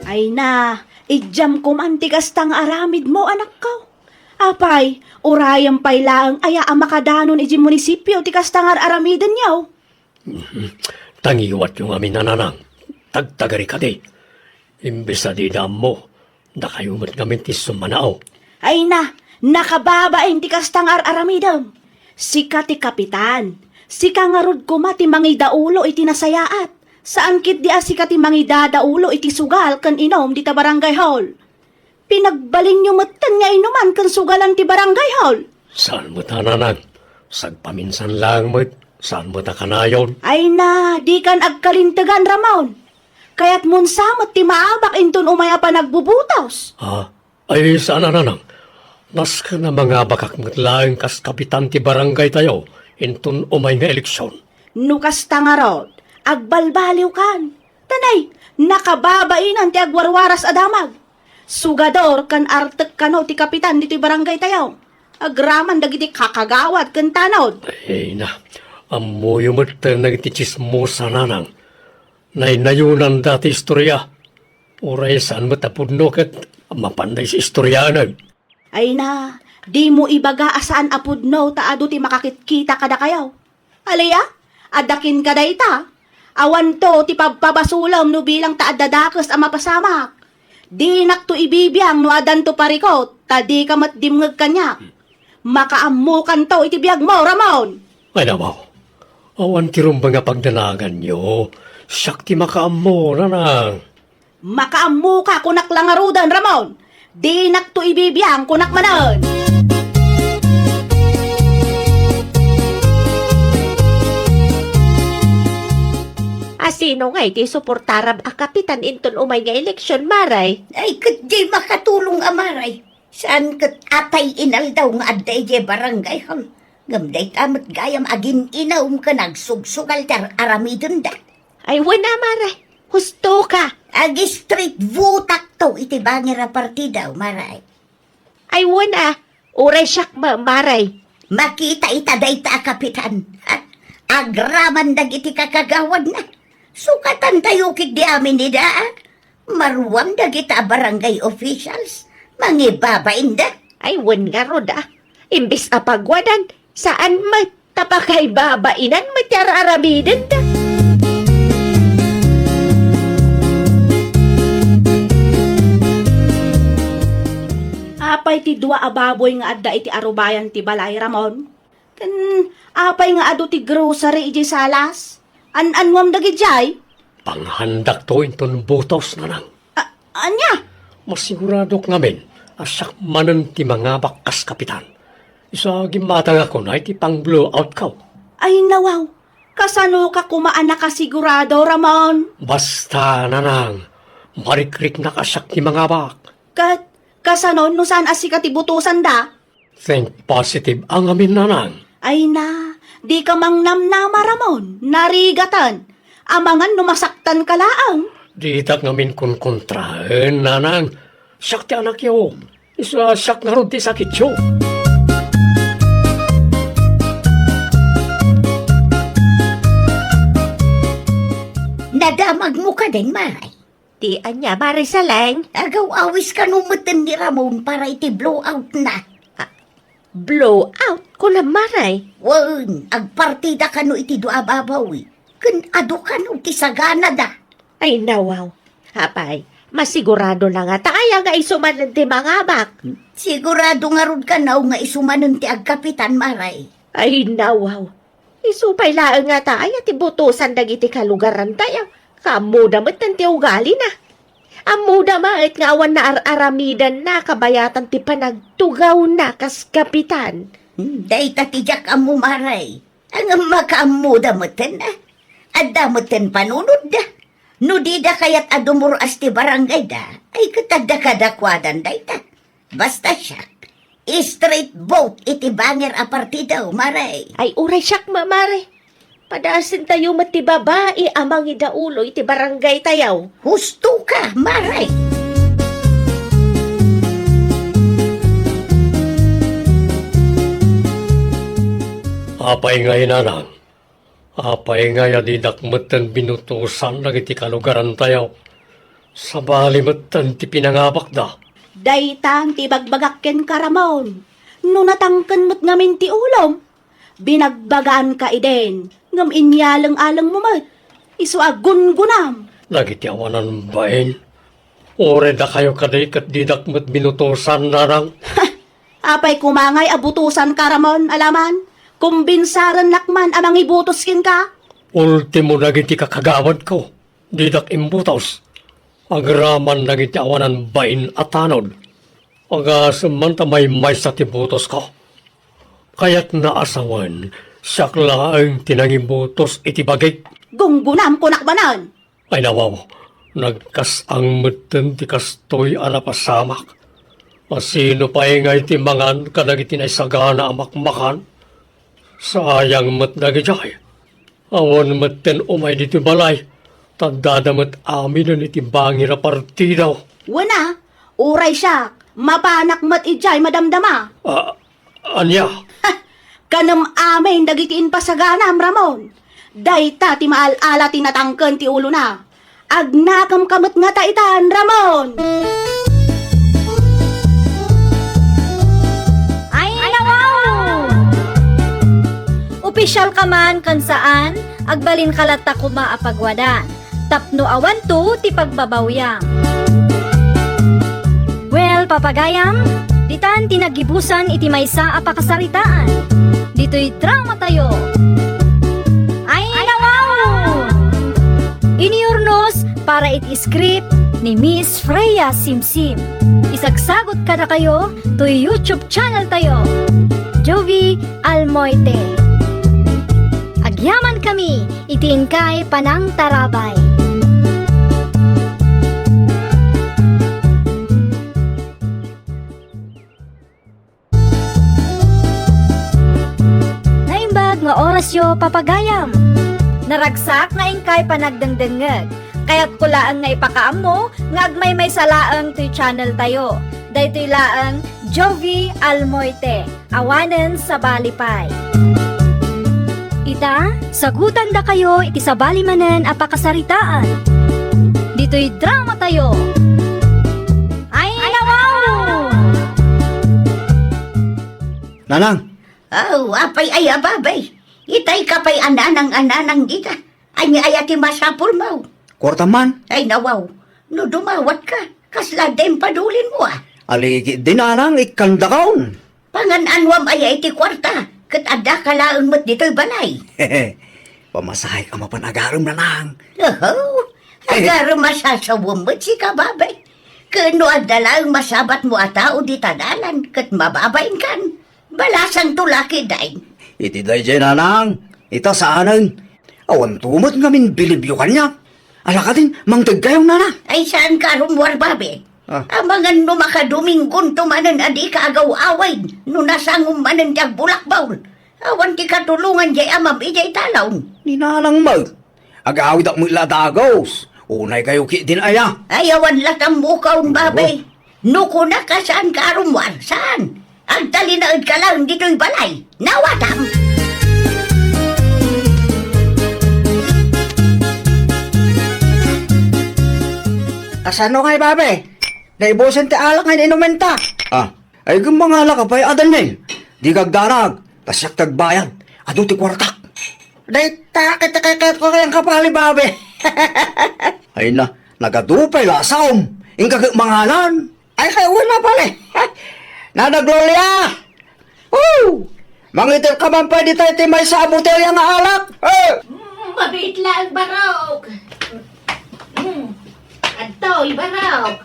Ay na, idiam koman ti kasta nga aramidmo, anakko. Apay, urayem pay laeng aya a makadanon idiay munisipio ti kasta nga ar-aramidenyo? Tangiwatyo ngamin, nanang. Tagtagari kadi. Imbes a dida ammo, dakayo met ngamin ti summanao. Ay na, nakababain ti kasta nga ar-aramidem. Sika ti kapitan. Sika ngarud koma ti mangidaulo iti nasayaat. Saan ketdi a sika ti mangidadaulo iti sugal ken inum dita barangay hall. Pinagbalinyo metten nga inuman ken sugalan ti barangay hall. Saan met a, nanang. Sagpaminsan laeng met. Saan met a kanayon. Ay na, dikan agkalintegan, Ramon. Kayatmon sa met ti maabak inton umay a panagbubutos. Ah, ay, saan a, nanang. Nasken a mangabakak met laeng kas kapitan ti barangay tayo inton umay nga eleksion. No kasta ngarud, agbalbaliwkan. Ta nay, nakababainan ti agwarwaras a damag. Sugador ken artek kano ti kapitan ditoy barangay tayo. Agraman dagiti kakagawad ken tanod. Ay na, ammoyo met dagiti tsismosa, nanang. Naynayonanda ti istoria. Uray saan met a pudno ket mapanda istorianen. Ay na, dimo ibaga a saan a pudno ta adu ti makakitkita kadakayo. Alia, adda kenka dayta. Awanto ti pabpabasolem no bilang ta adda dakes a mapasamak. Dinakto ibibiang no addanto parikut, ta dika met dimngeg kaniak. Makaammokanto iti biagmo, Ramon. Ay, nawaw. Awan ti rumbeng a pagdanaganyo. Siak ti makaammo, nanang. Makaammoka, kunak la ngaruden, Ramon. Dinakto ibibiang, kunak manen. A, sino ngay ti suportaram a kapitan inton umay nga eleksyon, Mare? Ay, ket diay makatulong a Mare. Saan ket apay inaldaw nga adda idiay barangay hall. Ngem dayta met gayam agin-inawom ken agsugsugal ti ar-aramidenda. Ay, wen a, Mare. Husto ka. Ag-straight vote-akto iti bangir a partido, Mare. Ay, wen a. Uray siak, Ma-, Mare. Makita ita dayta a kapitan. Agraman dagiti kakagawadna. Sukatantayo ketdi amin ida, a. Maruam dagita a barangay officials. Mangibabainda. Ay, wen ngarud, a. Imbes a pagwadan, saan met ta pakaibabainan met ti ar-aramidenda. Apay ti dua a baboy nga adda iti arubayan ti balay, Ramon? Ken apay nga adu ti grocery idiay salas? An-annuam dagidiay? Panghandakto inton butos, Nanang. A-, ania? Masiguradok ngamin a siak manen ti mangabak kas kapitan. Isu a gimmatangakon iti pang-blowout-ko. Ay, nawaw. Kasanoka koma a nakasigurado, Ramon? Basta, Nanang, marikriknak a siak ti mangabak. Ket kasano no saan a sika ti butosanda? Think positive a ngamin, Nanang. Ay na, dika mangnamnama, Ramon. Narigaten. Amangan no masaktanka laeng. Ditak ngamin konkontraen, Nanang. Siak ti anakyo. Isu a siak ngarud ti sakityo. Nadamagmo kadin, Mare? Ti ania, Mare Saleng? Agaw-awis kano metten ni Ramon para iti blowout-na. A, blowout? Kunam, Mare? Wen, agpartida kano iti dua a baboy. Ken adu kano ti saganada. Ay, nawaw. Apay, masigurado na ngata aya nga isu manen ti mangabak? Sigurado ngarud kano nga isu manen ti agkapitan, Mare? Ay, nawaw. Isu pay laeng ngata aya ti butosan dagiti kalugarantayo. Kaammoda metten ti ugalina. Ammoda met nga awan naar-aramidanna kabayatan ti panagtugawna kas kapitan. Hmm, dayta ti diak ammo, Mare. Ngem makaammoda metten, a. Adda metten panunotda. No dida kayat a dumur-as ti barangayda, ay ket adda kadakuadan dayta. Basta siak, straight vote iti bangir a partido, Mare. Ay, uray siak, Ma-, Mare. Padaasentayo met ti babai a mangidaulo iti barangaytayo. Husto ka, Mare. Apay ngay, Nanang? Apay ngay a didak metten binutosan dagiti kalugarantayo? Sabali metten ti pinangabakda. Daytan ti ibagbagak kenka, Ramon. No natangken met ngamin ti ulom, binagbagaanka idin, ngem inyaleng-alengmo met. Isu a gungunam. Dagiti awanan bain, uray dakayo kadi ket didak met binutosan, Nanang. Apay koma ngay a butosanka, Ramon, alaman? Kumbinsarennak man a mangibutos kenka. Ultimo dagiti kakagawadko, didak imbutos. Agraman dagiti awanan bain a tanod. Agasem man ta maymaysa ti butosko. Kayatna a sawen, siak laeng ti nangibutos iti bagik. Gungunam, kunak manen. Ay, nawaw, nagkas-ang metten ti kastoy a napasamak. A, sino pay ngay ti mangan kadagiti naisagana a makmakan? Sayang met dagidiay. Awan metten umay ditoy balay, ta addada met amiden iti bangir a partido. Wen a, uray siak, mapanak met idiay madamdama. A, ania? Ha! Kanem amin dagiti impasaganam, Ramon. Dayta ti maal-ala ti natangken ti ulona. Agnakemka met ngata itan, Ramon! Ay, nawaw! Opisyal ka man ken saan, agbalinka latta koma a pagwadan, tapno awanto ti pagbabawiam. Well, papagayam, ditan ti naggibusan iti maysa a pakasaritaan. Ditoy dramatayo. Ay, nawaw! Inurnos para iti script, ni Miss Freya Simsim. Isagsagut kadakayo toy YouTube channel tayo, Jovie Almoite. Agyaman kami iti inkay panangtarabay. Naimbag nga orasyo, papagayam. Naragsak nga inkay panagdengdengngeg. Kayatko laeng nga ipakaammo nga agmaymaysa laeng toy channel tayo. Daytoy laeng Jovie Almoite, awanen sabali pay. Ita, sagutandakayo iti sabali manen a pakasaritaan. Ditoy drama tayo. Ay, nawaw! Nanang! Aw, apay aya, babay? Itay ka pay a nanang a nanang dita. Ania aya ti masapulmo? Kuarta man. Ay, nawaw. No dumawatka, kasla den padulinmo, a? Aligi di, nanang, ikkandakon. Pangan-anuam aya iti kuarta, ket addaka laeng met ditoy balay? Pamasahek a mapan agarem, nanang. Oho, agarem a sasawem met sika, babay. Ken no adda laeng masabatmo a tao dita dalan, ket mababainkan. Balasangto la ketdin. Iti daydiay, nanang, ita saanen. Awanto met ngamin bilibyo kaniak. Ala kadin, mangted kayo, nanang. Ay, saanka a rummuar, babay. Ah. Amangan no makadominggonto manen a dika agaw-awid, no nasangom manen ti agbulakbol. Awan ti katulongan diay amam idiay talon. Ni nanang met. Agawidak met la dagus. Unay kayo ketdin aya. Ay, awan la tammukaon, babay. No kunak a saanka a rummuar, saan? Agtalinaedka laeng ditoy balay. Nawatam! Kasano ngay, babay? Naibusen ti alak nga inuminta. Ah, ay, mangalak ka pay, a Daniel. Dika agdanag, ta siak ti agbayad. Adu ti kuartak. Dayta ket kayatko nga inkapali, babay. Ay na, nagadu pay lasaom. Inka ket mangalan. Ay, kay wen a pali. Nanang Gloria! Oh! Mangiterka man pay dita iti maysa a botelya nga alak. Eh! Mm, mabiit laeng barok. Mm. Adtoy, barok.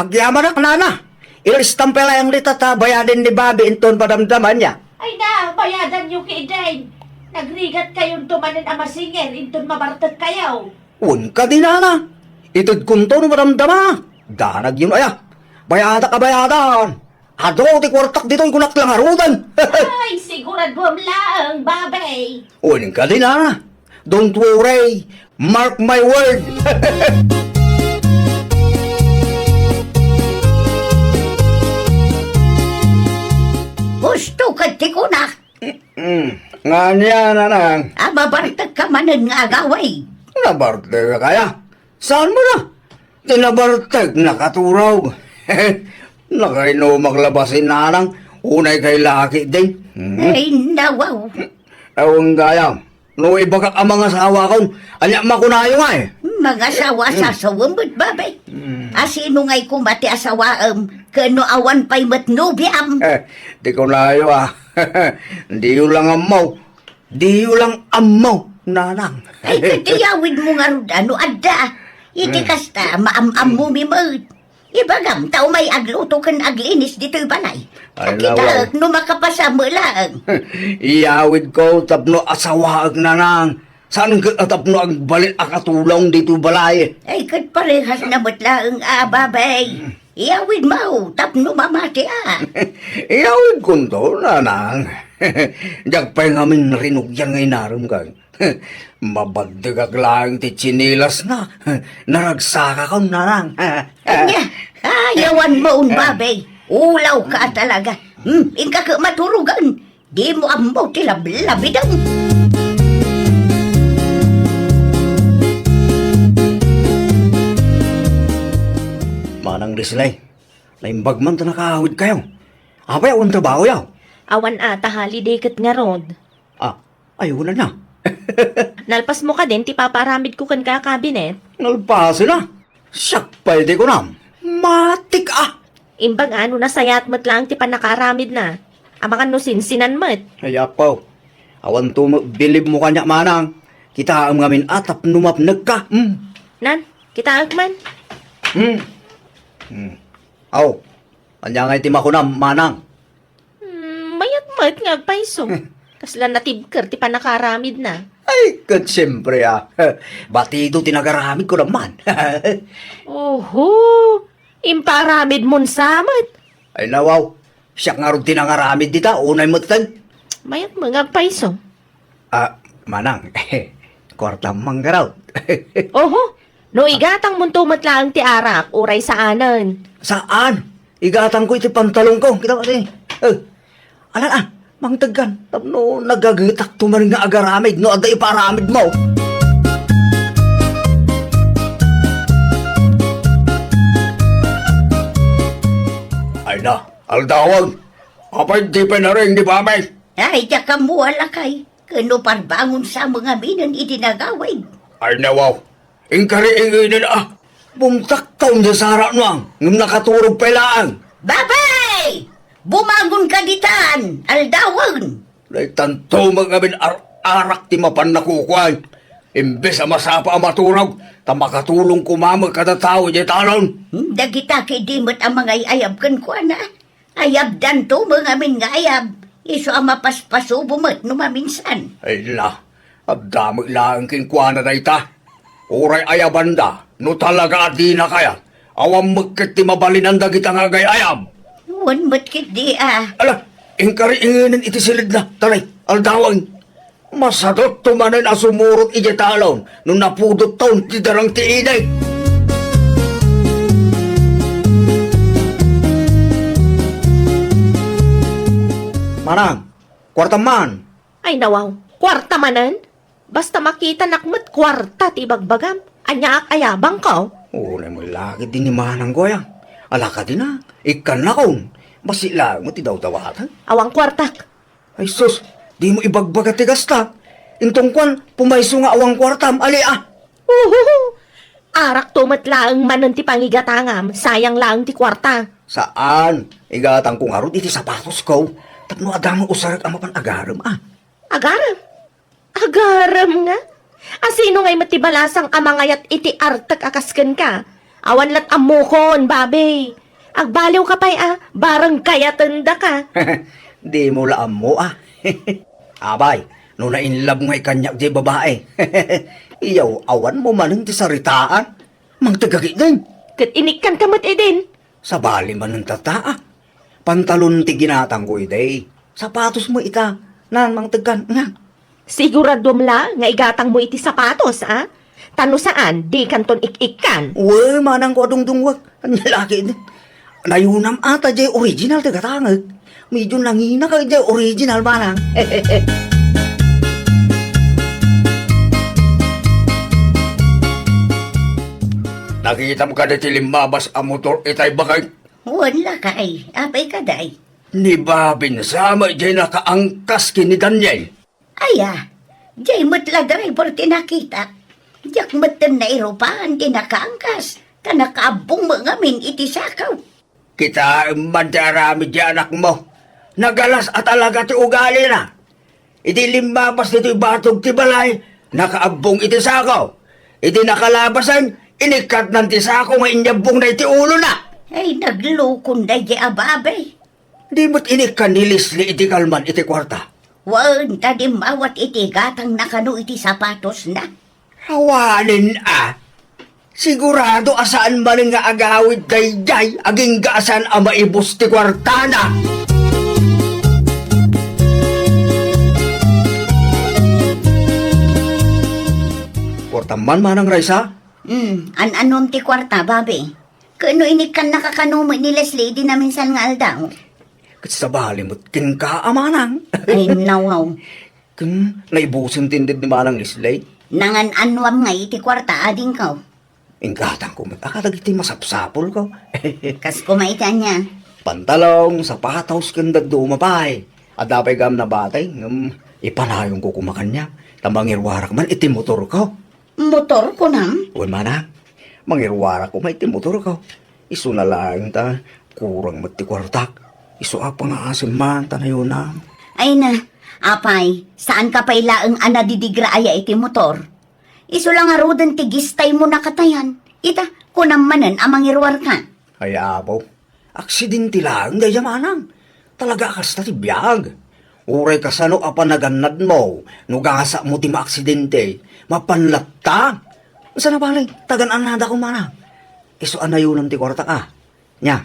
Agyamanak, nana. Ilistam pay layang dita ta bayaden ni Bobby inton madamdama niya. Ay na, bayadanyo ketdin. Nagrigat kayonto manen a masinger inton mabartek kayo. Wen kadi, nana. Itedkonto no madamdama. Danag yun aya. Bayadak a bayadan. Adu ti kuartak ditoy, kunak la ngaruden. Ay, sigurado laeng, babay. Wen kadi, nana. Don't worry. Mark my word. Husto ket ti kunak. Mm, nga ania, nanang? A, mabartek ka manen nga agawid. Nabartek ka kaya? Saan mo na? Ti nabartek, nakaturog. Nakainumak labasin, nanang. Unay kay laki din. Hmm. Ay, nawaw. Awan gayam. No ibagak a mangasawakon, ania makunayo ngay? Mangasawa a sasawem met, babay. Hmm. A sino ngay koma ti asawaem, ken no awan pay met nobiam? Eh, di kunayo, ah. Diyo lang ammo. Diyo lang ammo, nanang. Ay, ket iyawidmo ngarud, a, no adda. Iti kasta, maam-ammomi met. Ibagam, ta umay agluto ken aglinis ditoy balay. Ay, kitaek no makapasam laeng. Iyawidko tapno asawaek, nanang. Saan ket a tapno agbalin a katulong ditoy balay. Ay, ket parehas na met laeng a, babay. Iyawidmo tapno mamati a. Iyawidkonto, nanang. Diak pay ngamin rinugian nga inarem kan. Mabaddegak laeng ti tsinelasna. Naragsakakon, nanang. Ania? Ayawanmo, babay. Ulawka a talaga. Hmm, inka ket maturogen. Dimo ammo ti lablabidem. Manang Risley, naimbag man ta nakaawidkayo. Apay, awan trabahoyo? Awan a, ta holiday ket ngarud. Ah, ay, wala na. Nalpasmo kadin ti papaaramidko kenka a cabinet? Nalpasen a. Siak pay ti kunam. Matik a. Imbag a no nasayaat met laeng ti pannakaaramidna. Amangan no sinsinan met. Ay, apo. Awanto met bilibmo kaniak, manang. Kitaem ngamin a tapno mapnekka. Hmm. Nan, Kitaek man. Hmm. Hmm. Aw, ania ngay ti makunam, manang? Hmm, mayat met nga agpayso. Kasla natibker ti pannakaaramidna. Ay, ket siempre, a. Batido ti nagaramid, kunam man. Oho, impaaramidmon sa met. Ay, nawaw. Siak ngarud ti nangaramid dita, unay met ten. Mayat met nga agpayso. A, manang, kuartam man ngarud. Oho, no igatangmonto met laeng ti arak, uray saanen. Saan? Igatangko iti pantalonko. Kita mo, ati. E, ala, a, mangtegkan. Tapno nagagetakto man nga agaramid no adda ipaaramidmo. Ay na, aldawen. Apay di pay nareng ni Bamay? Ay, diak ammo a lakay. Ken no parbangon sa met ngaminen iti nagawid. Ay, nawaw. Inkari inginen a. Bumtaktaw ni Sara nuang, ngem nakaturog pay laeng. Babay! Bumangonka ditan, aldawen! Daytanto met ngamin ar-arak ti mapan nakukuan. Imbes a masapa a maturog, ta makatulong koma met kada tao idiay talon. Hmm, dagita ketdi met a mangay-ayab kenkuana. Ayabdanto met ngamin nga ayab, isu a mapaspasubo met no maminsan. Ay la, adda met laeng kenkuana dayta. Uray ayabanda, no talaga a dina kayat, awan met ket ti mabalinan dagita nga agay-ayab. Wen met ketdi a. Ala, inkari ingenen iti silidna, tanay, aldawen. Masadutto manen a sumurot idiay talon no napudotton ti darang ti init. Manang, kuartam man. Ay, nawaw, kuarta manen? Basta makitanak met kuarta ti ibagbagam, aniaak a yabangko? Unay met la ketdi ni manangko aya. Ala kadina, ikkannakon. Bassit laeng met ti dawdawatan. Awan kuartak. Ay sus, dimo ibagbaga ti gastak. Inton kuan, pumayso nga awan kuartam, ali a. Uhuhu! Arakto met laeng manen ti pangigatangam, sayang laeng ti kuarta. Saan, igatangko ngarud iti sapatosko. Tapno adda met usarek a mapan agarem a. Agarem? Agarem nga? A sino ngay met ti balasang a mangayat iti artek a kas kenka? Awan lat ammokon, babe. Agbaliwka pay a, bareng kayatendaka. Dimo la ammo a. Abay, no nainlove ngay kaniak diay babae. Iyaw, awanmo manen ti saritaan. Mangtegak idin. Ket inikkanka met idin. Sabali manen tatta a. Pantalon ti ginatangko idi. Sapatos met ita. Nan, mangtegkan, nga. Siguraduam la nga igatangmo iti sapatos, a? Ta no saan, dikanton ik-ikkan. Wen, manangko a dungdungwek. Ania la ketdi? Nayunam a ta diay original ti gatangek. Medyo nanginak a diay original, manang. Nakitam kadi ti limmabas a motor itay baket? Wen, lakay. Apay kadi? Ni Babin sa met diay nakaangkas ken ni Daniel. Aya, diay met la driver ti nakitak. Diak metten nairupan ti nakaangkas, ta nakaabbong met ngamin iti sakaw. Kitaem man ti aramid ti anakmo. Nagalas a talaga ti ugalina. Idi limmabas ditoy batog ti balay, nakaabbong iti sako. Idi nakalabasan, inikkatnan ti sako nga inyabbongna iti ulona. Ay, naglukon daydiay a babai. Di met inikkan ni Leslie iti kalman iti kuarta. Wen, ta dimmawat iti gatangna kano iti sapatosna. Awanen a. Sigurado a saan manen nga agawid daydiay agingga a saan a maibus ti kuartana. Kuartam man, Manang Raisa? Hmm, an-anom ti kuarta, babe? Ken no inikkannaka kano met ni Leslie idi naminsan nga aldaw? Ket sabali met kenka a manang. Ay, nawaw. Ken naibusen ti inted ni Manang Leslie? Nangan-anuam ngay iti kuarta, adingko. Inggatangko met a kadagiti masapsapulko. Kas koma iti ania? Pantalon, sapatos, ken dadduma pay. Adda pay gam nabati, ngem ipanayonko koma kaniak, ta mangiruarak man iti motorko. Motor, kunam? Wen, manang. Mangiruarak koma iti motorko. Isuna laeng ta kurang met ti kuartak. Isu a pangaasim man ta nayunam. Ay na, apay, saanka pay laeng a nadidigra aya iti motor? Isu la ngaruden ti gistaymo na katayan. Ita, kunam manen a mangiruarka. Ay, apo, aksidente laeng daydiay, manang. Talaga a kasta ti biag. Uray kasano a panagannadmo no gasatmo ti maaksidente, mapan latta. Saan a bale, tagan-annadakon, manang. Isu a nayonem ti kuartak a. Nia,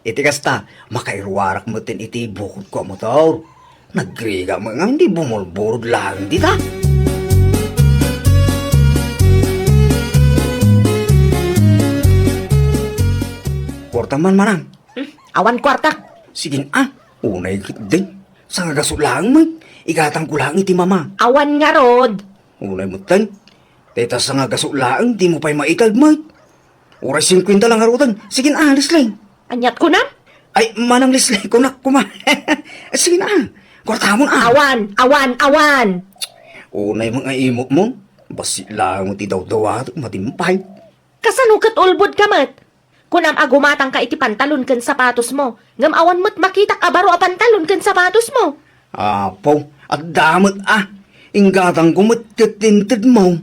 iti kasta, makairuarak metten iti bukodko a motor. Nagrigat met ngamin ti bumulburod laeng dita. Kuartam man, manang. Hmm, awan kuartak. Sige a, unay ketdin. Sangagaso laeng met, igatangko laeng iti mama. Awan ngarud. Unay metten. Dayta sangagaso laeng, dimo pay maited met. Uray singkuenta la ngaruden. Sige a, Leslie. Aniat kunam? Ay, manang Leslie, kunak koma. Sige a, kuartamon a. Awan, awan, awan. Unay met nga imutmon. Bassit laeng ti dawdawatek, matimpay. Kasano ket ulbodka met? Kunam a gumatangka iti pantalon ken sapatosmo, ngem awan met makitak a baro a pantalon ken sapatosmo. Apo, adda met a. Inggatangko met ket ti intedmo.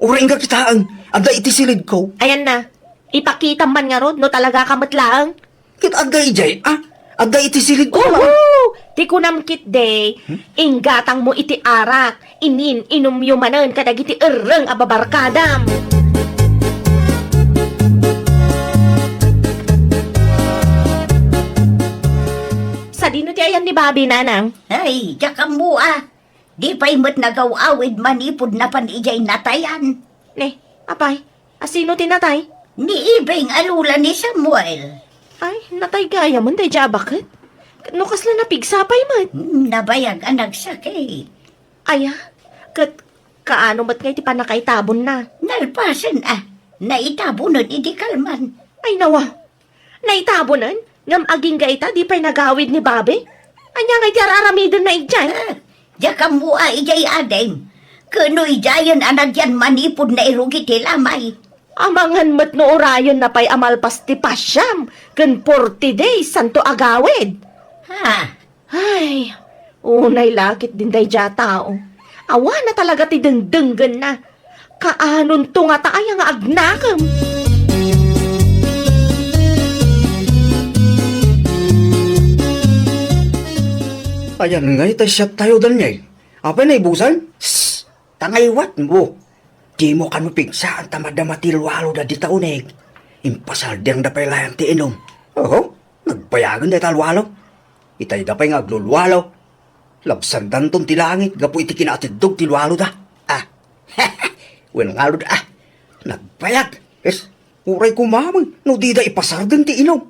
Uray inka kitaen, adda iti silidko. Ayanna, ipakitam man ngarud no talagaka met laeng. Ket adda idiay a, adda iti silidko. Uhu! Ti kunam ketdi, hmm? Inggatangmo iti arak, inin-inumyo manen kadagiti erreng a babarkadam. Sadino ti ayan ni Bobby, nanang? Ay, diak ammo a. Di pay met nagaw-awid manipud napan idiay natayan. Ne, apay, asino ti natay? Ni Ibing a lola ni Samuel. Ay, natay gayamen daydiay a baket? No kasla napigsa pay met? Hmm, nabayag a nagsakit. Aya, ket kaano met ngay ti pannakaitabonna? Nalpasen a, naitabonen idi kalman. Ay, nawa, naitabonen, ngem agingga ita, di pay nagawid ni Bobby. Ania ngay ti ar-aramidenna idiay? Ah, diak ammo a idiay ading. Ket no idiayen a nagyan manipud nairugi ti lamay. Amangan met no urayenna pay a malpas ti pasiam ken forty days santo agawid. Ha? Ay, unay la ketdin daydiay a tao. Awan a talaga ti dengdenggenna. Kaanonto ngata aya nga agnakem? Ayan ngay ta siak tayo, Daniel. Apay naibusan? Shh! Tangayuat mo. Dimo kano pigsaan ta madama ti lualo da dita uneg. Impasaldiangda pay laeng ti inum. Oho, nagbayagen dayta lualo. Itayda pay nga aglulualo. Labsandanton ti langit gapu iti kinaatiddog ti lualoda. Ah. Wen ngarud, ah. Nagbayag. Yes. Uray kumaman no dida ipasarden ti inum.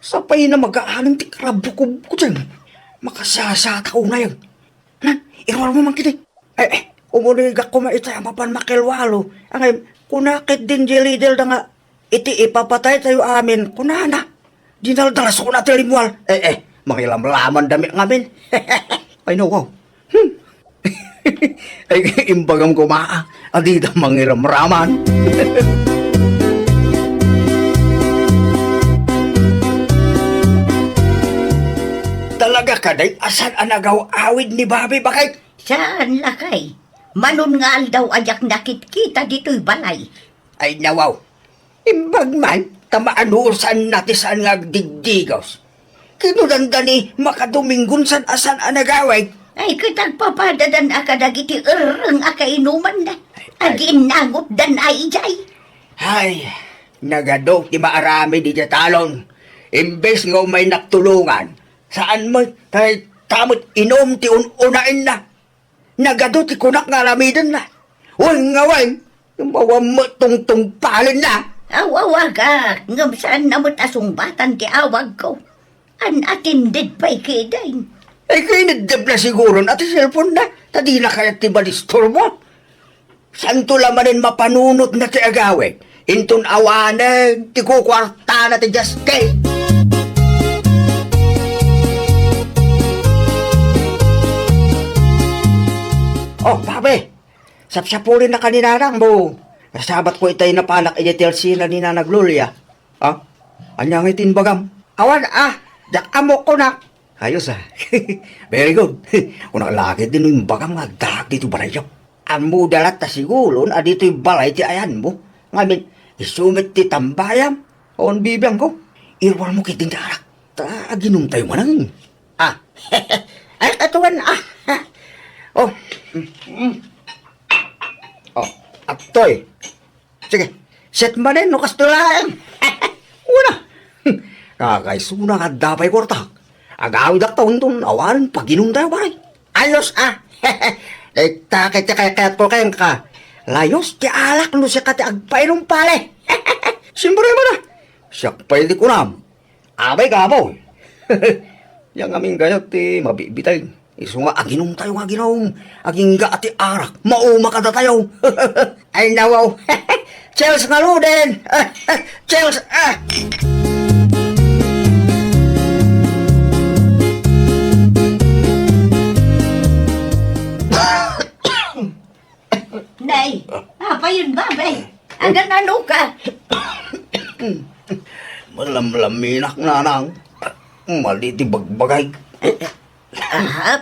Sapay na magaanen ti karabukubko diyan. Makasasata unayen. Na, iruar mo man kiti. Eh, eh, umunigak koma ita a mapan makilualo. Angay, kuna ketdin di leader da nga, iti ipapatay tayo amin, kunana. Dinaldalasona ti limual. Eh, eh, mangilamlaman dami ngamin. Ay, no, wow. Hmm. Ay, imbagam koma, a, adida mangiramraman. Talaga kadi a saan a nagaw-awid ni Bobby, bakit? Saan, lakay. Manon nga aldaw a diak nakitkita ditoy balay. Ay, nawaw. Imbag man, ta maanusan na ti saan nga agdigdigos. Kinunanda ni Makadomingon saan a saan a nagawid. Ay, ket agpapadadan a kadagiti erreng a kainumanna. Ay, ay. Aginnangotdan a idiay. Ay, nagadu ti maaramid idiay talon. Imbes nga umaynak tulongan, saan met, tay, ta met inum ti un-unaenna. Nagadu ti kunak nga aramidenna. Wen nga wen, ngem awan met tungtungpalenna. Aw-awagak, ngem saanna met a sungbatan ti awagko. An-attended pay kidin. Ay, kaineddebna siguron a ti cellphone-na, ta dina kayat ti madisturbo. Santo la manen mapanunotna ti agawid, inton awanen ti kukuartana ti Justin. Oh, Papi, sapsapulin na ka ni Nanang mo. Nasabat ko itay napanak idiay T L C na ni Nanang Gloria. Ha? Ania ngay ti imbagam? Awan, ah, diak ammo kunak. Ayos, ah. Very good. Kunak lakay din no imbagam nga agdaak dito balayo. Ammo dalat ta siguron a ditoy balay ti ayanmo. Ngamin, Isu met ti tambayam. Awan bibiangko. Iruarmo ketdin ti arak. Ta aginumtayo manen. Ah. Ay, katuan, ah. Oh. Mm, mm. Oh, atoy. Sige, set manen no kastoy laeng. Una. Kakaisuna nga adda pay kuartak. Agawidak ta unton awan paginumtayo, pare. Ayos, ah. Dayta ket ti kayatko kenka. Layos ti alak no sika ti agpainom, pare. Siempre man, ah. Siak pay ti kunam. Abay, kapoy. Yan ngamin kayat ti mabitbitaen. Isu nga aginumtayo nga aginum, agingga ti arak, mauma kadatayo. Ay, nawaw. Cheers ngaruden. Cheers, ah. Nay, apayon, babay? Aganano ka? Malamlaminak, nanang. Mali ti bagbagay. Ah,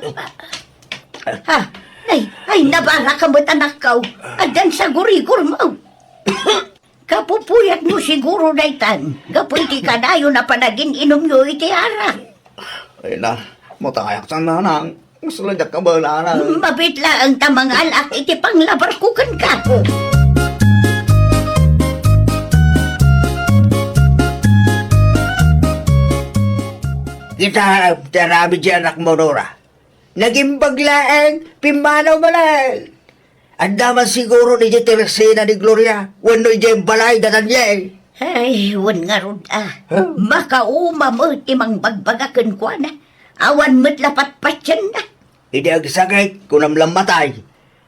ha? Ay, ay, nabarak ka met, anakko. Addan sagurigurmo. Kapupuyatmo siguro daytan, gapu iti kanayon a panagin-inumyo iti arak. Ay na, matayak sa nanang. Mas lagak ka ba, nanang? Mabit laeng ta mangalak iti panglabarko kenka. Ita, ti aramid ti anakmo, Nora. Nagimbag laeng, pimmanaw manen. Adda man siguro idiay tersena ni Gloria, wenno idiay balay da Daniel. Ay, wen ngarud, ah. Huh? Makauma met ti mangbagbaga kenkuana. Awan met la patpatienna. Idi agsakit, kunam la matay.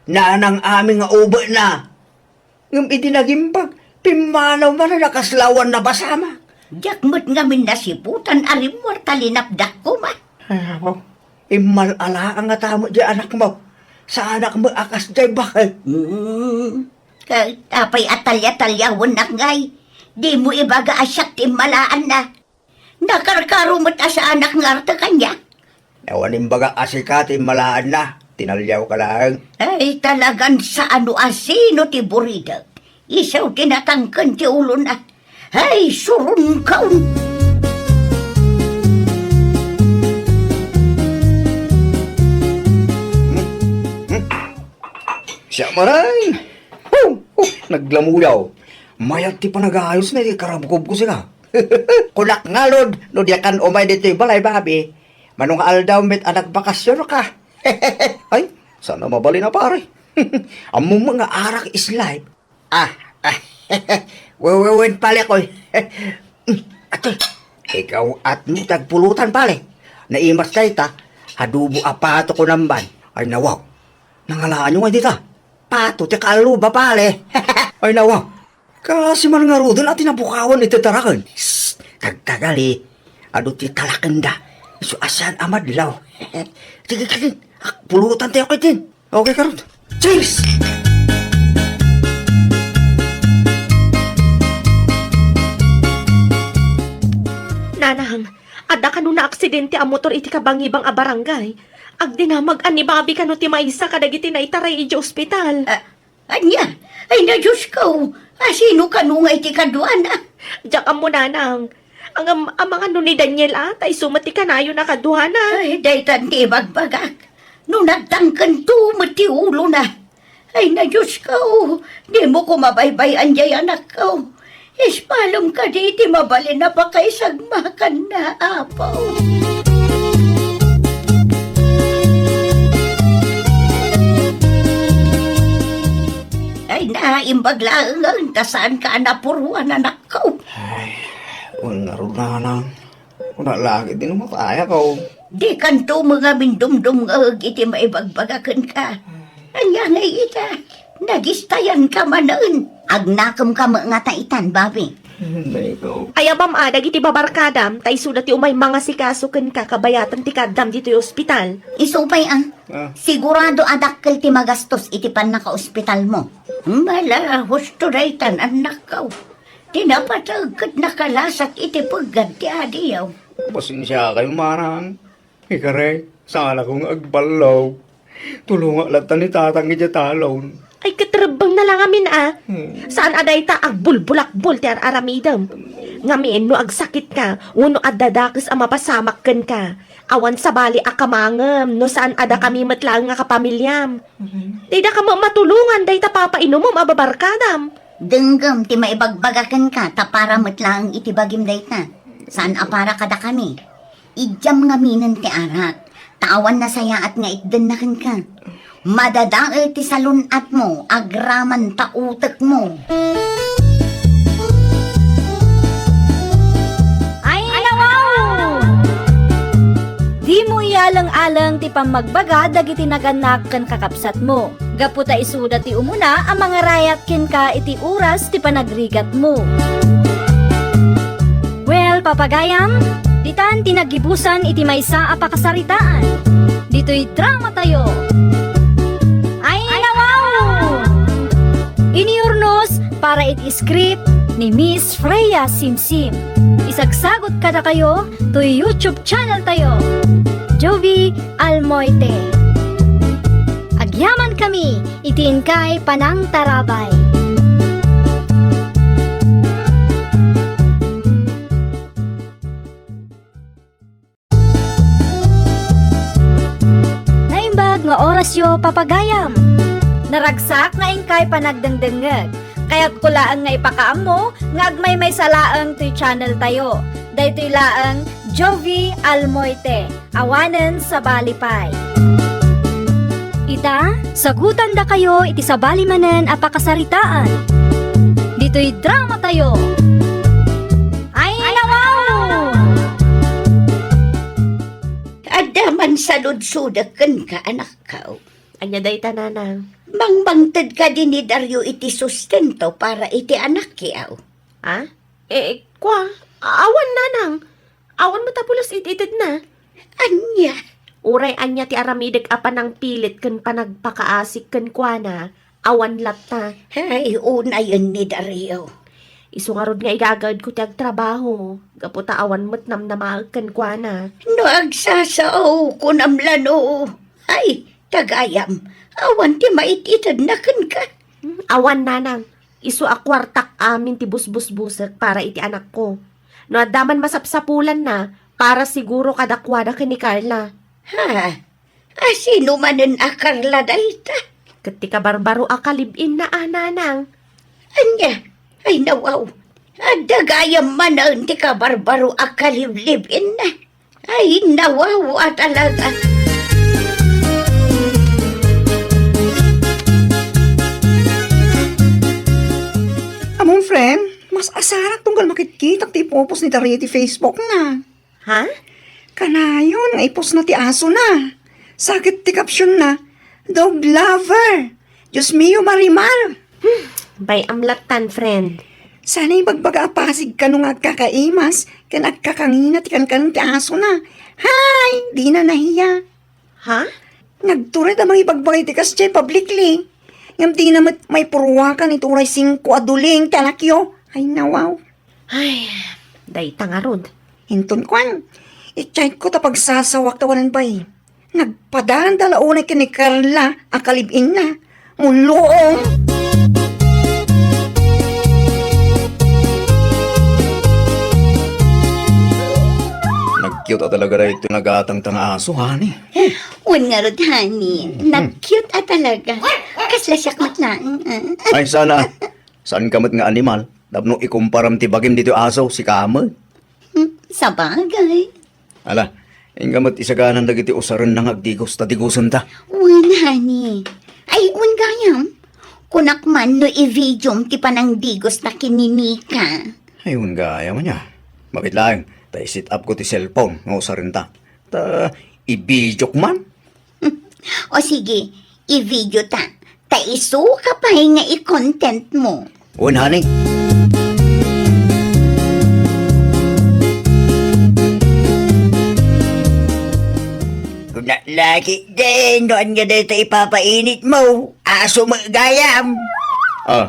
Nanang amin nga ubetna. Ngem idi nagimbag, pimmanaw manen a kasla awan napasamak. Diak met ngamin nasiputan a rimmuar ta linapdak koma. Ay, apo, immal-alaang ngata met diay anakmo. Saanak met a kasdiay baket. Hmm. Ket apay a talya-talyawennak ngay? Dimo ibaga a siak ti immalaanna. Nakarkaro met a saanak nga arta kaniak. Awan imbagak a sika ti immalaanna, tinaliawka laeng. Ay, talagan saan no asino ti buridek. Isu ti natangken ti ulona. Ay, surungkaw! Siak manen! Huh! Huh! Naglamuyaw. Mayat ti panagayos na iti karabkobko sika. Kunak ngarud, no diakan umay ditoy balay, babi. Mano nga aldaw met a nagbakasyon ka. Ay, sana mabalin a pare. Ammom nga arak is life. Ah, ah, wewewen pale koy. Ate, ikaw at mo tagpulutan pale. Naimas kay ta, adobo a pato ko namban. Ay nawaw, nangalaan nyo nga dita. Pato ti kaluba pale. Ay nawaw, Kasi man ngaruden a tinabukawan iti taraken. Sst! Tagtagali. Adu ti talakenda. Isu a saan a madlaw. Sige, sige. Pulutan tayo kayo din. Okay, karot. Cheers! Nanang, adda kano naaksidente a motor iti kabangibang a barangay. Agdinamag a ni Bobby kano ti maysa kadagiti naitaray iti ospital. Ah, Ania? Ay na, Diosko! Asino kano nga iti kaduana? Diak ammo, nanang. Ngem amangan no ni Daniel a, ta isu met ti kanayon a kaduana. Ay, daytan ti ibagbagak. No nagtangkento met ti ulona. Ay na, Diosko! Dimo ko mabaybay-an diay anakko. Ispalem kadi ti mabalin a pakaisagmakanna, Apo. Ay, naimbag laengen ta saanka a napuruan, anakko. Ay, wen ngarud, nanang. Kuna lagi ti no matayako. Dikanto met ngamin dumdumngeg iti maibagbagak kenka. Ania ngay ita? Nagistayanka manen. Agnakemka met ngata itan, Bobby. Ay, abam a, dagiti babarkadam, ta isuda ti umay mangasikaso kenka kabayatan ti kaaddam ditoy ospital. Isu pay a. Ah. Sigurado a dakkel ti magastos iti pannakaospitalmo. Mala, husto daytan, annakko. Ti napateg ket nakalasak iti peggad ti adiyo. Pasensiakayo, manang. Ikari, saanako nga agballo. Tulongak latta ni tatang idiay talon. Ay, ket rebbengna la ngamin a. Hmm. Saan a dayta agbulbulakbol ti ar-aramidem. Ngamin no agsakitka, wenno adda dakes a mapasamak kenka, awan sabali a kamangem no saan a dakami met laeng nga kapamiliam. Mhm. Dayta kami matulongan dayta papainumem a babarkadam. Denggem ti maibagbaga kenka ta para met laeng iti bagim dayta. Saan a para kadakami. Idiam ngaminen ti arak, ta awan nasayaat nga itdenna kenka. Madadael ti salun-atmo agraman ta utekmo. Ay, nawaw! Dimo iyaleng-aleng ti pammagbaga dagiti nagannak ken kakabsatmo. Gapu ta isuda ti umuna a mangarayat kenka iti oras ti panagrigatmo. Well, papagayam, ditan ti naggibusan iti maysa a pakasaritaan. Ditoy dramatayo. Ay, nawaw! Iniurnos para iti script ni Miss Freya Simsim. Isagsagot kadakayo toy YouTube channel tayo, Jovi Almoite. Agyaman kami iti inkay panangtarabay. Naimbag nga orasyo, papagayam. Naragsak nga inkay panagdengdengngeg. Kayatko laeng nga ipakaammo nga agmaymaysa laeng toy channel tayo. Daytoy laeng Jovi Almoite, awanen sabali pay. Ita, sagutandakayo iti sabali manen a pakasaritaan. Ditoy dramatayo. Ay, nawaw! Adda man saludsodek kenka, anakko. Ania dayta, nanang? Mangbangted kadi ni Dario iti sustento para iti anakki, aw? Ha? Eh, kua, awan, nanang. Awan met a pulos it-itedna. Ania? Uray ania ti aramidek a panangpilit ken panagpakaasik kenkuana, awan latta. Ay, unayen ni Dario. Isu ngarud nga igagaedko ti agtrabaho, gapu ta awan met namnamaek kenkuana. No agsasao, kunam la no. Ay, tagayam, awan ti mait-itedna kenka. Hmm, awan, nanang. Isu a kuartak amin ti busbusbusek para iti anakko. No adda man masapsapulanna, para siguro kadakuada ken ni Carla. Ha? A, sino manen a Carla dayta? Ket ti kabarbaro a kalib-inna a, nanang. Ania? Ay, nawaw. Adda gayam manen ti kabarbaro a kaliblib-inna. Ay, nawaw a talaga. Amon, friend, mas asarak tunggal makitkitak ti ipupos ni Daria iti Facebook na. Ha? Kanayon nga ipos na ti aso na. Sakit ti caption na, "Dog lover." Dios mio, Marimar! Hmm, bay-am lattan, friend. Sana ibagbaga a pasig kano nga agkakaimas ken agkakangina ti kankanen ti aso na. Hay, dina nahiya. Ha? Nagtured a mangibagbaga iti kasdiay publicly. Ngem dina met maipurwakan iti uray singko a duling ti anakyo. Ay, nawaw. Ay, dayta ngarud. Inton kuan, i-chat ko ta pagsasawak ta wanan bay. Nagpadanda la unay ken ni Carla a kalib-inna. Mulong! Nag-cute a talaga daytoy nagatangta nga aso, honey. Wen ngarud, honey. Mhm. Nag-cute a talaga. Kasla siak met laeng, ah. Ay, sana. Saan ka met nga animal? Tapno ikumparam ti bagim ditoy aso, sika met. Hmm, sabagay. Ala, inka met isaganan dagiti usarenna nga agdigos ta digosenta. Wen, honey. Ay, wen gayam. Kunak man no i-videom ti panangdigosna ken ni Nika. Ay, wen gayam ania. Mabiit laeng, ta i-set up ko ti cellphone nga usarenta. Ta i-videok man. O sige, i-video ta. Ta isuka pay nga i-content mo. Wen, honey. Kuna lagi din, no ania dayta ipapainit mo? Aso met gayam. Ah,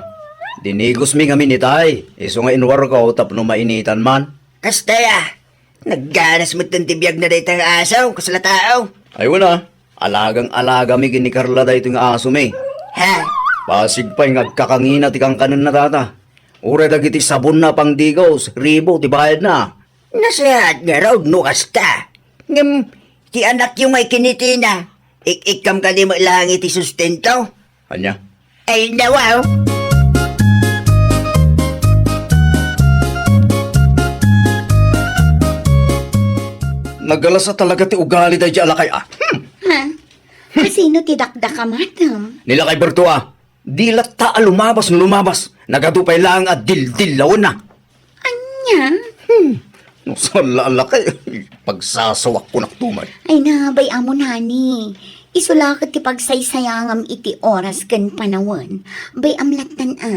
dinigos mi ngamin itay. Isu nga inwarko tapno mainitan man. Kasta ya. Nagganas met ti biag na dayta nga aso, kasla tao. Ay, wala. Alagang-alaga mi ken ni Carla daytoy nga aso mi. Ha? Pasig pay nga agkakangina ti kankanenna, tata. Uray dagiti sabonna a pangdigos, ribo ti bayadna. Nasayaat ngarud no kasta. Ngem, ti anakyo nga ikinitina, ik-ikkam kadi met laeng iti sustento? Ania? Ay, nawaw. Nagalasa talaga ti ugali daydi a lakay, a. Hmm. Ha? Kasino ti dakdakam, madam? Ni Lakay Berto, a. Di latta a lumabas no lumabas. Nagadu pay laeng a dildillawenna. Ania? Hmm. No saan la a lakay, pagsasawakko naktumay. Ay na, bay-am, honey. Isu la ket ti pagsaysayangam iti oras ken panawen. Bay-am lattan, a.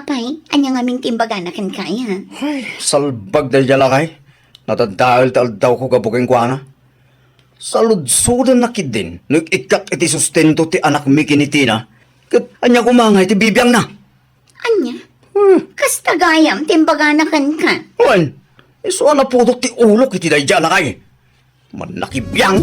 Apay, ania ngamin ti imbagana kenka, a? Ay, salbag daydi a lakay. Nadadael ti aldawko gapu kenkuana. Saludsodenna ketdin no ik-ikkak iti sustento ti anakmi ken ni Tina. Ket ania koma ngay ti bibiangna? Ania? Hmm. Kasta gayam ti imbagana kenka? Wen, isu a naputot ti ulok iti daydi a lakay. Mannakibiang!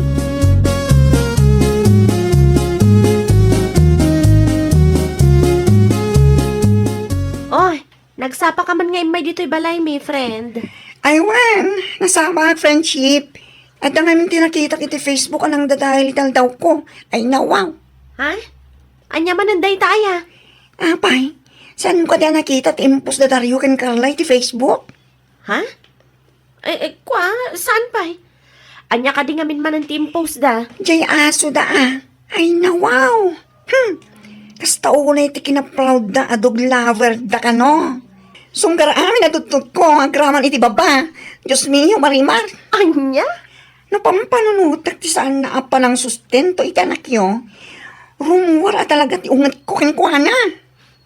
Oy, nagsapa ka man nga immay ditoy balaymi, friend. Ay, wen, nasapaak, friendship. Adda ngamin ti nakitak iti Facebook a nangdadael iti aldawko. Ay, nawaw. Ha? Ania manen dayta aya? Apay, saan mo kadi a nakita ti impostda Dario ken Carla iti Facebook? Ha? Eh, eh, kua, saan pay? Ania kadi ngamin manen ti impostda? Jay asoda, a. Ay, nawaw. Hmm. Kasta unay ti kinaproudda a dog lover da kano. Sunggar amin a tuttotko agraman iti baba. Dios mio, Marimar. Ania? No pampanunotek ti saanna a panangsustento iti anakyo, rummuar a talaga ti ungetko kenkuana.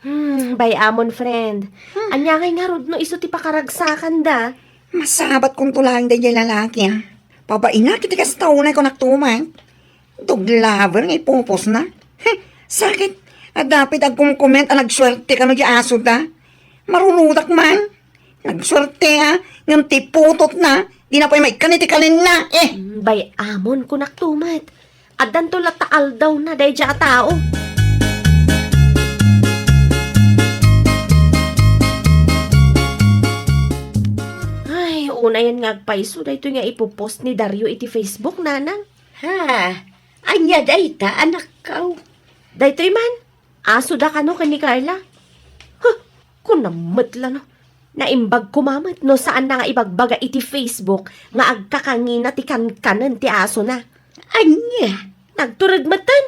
Hmm, bay-amon, friend. Hmm. Ania ngay ngarud no isu ti pakaragsakanda? Masabatkonto laeng daydiay lalaki, a. Pabainak iti kasta unay ko naktuman. Dog lover nga ipupusna. Heh, sakit. Adda pay ti agkomkoment a nagsuerte kano di asoda. Marunodak man. Nagsuerte, a, ngem ti putotna, dina pay maikkan iti kalinna, eh. Mm, bay-amon, kunak tumet. Addanto latta aldawna daydiay a tao. Ay, unayen nga agpayso daytoy nga ipopost ni Dario iti Facebook, nanang. Ha? Ania dayta, anakko? Daytoy man, asoda kano ken ni Carla. Huh, kunam met la no. Naimbag koma met no saanna nga ibagbaga iti Facebook nga agkakangina ti kankanen ti asona. Ania? Nagtureg metten.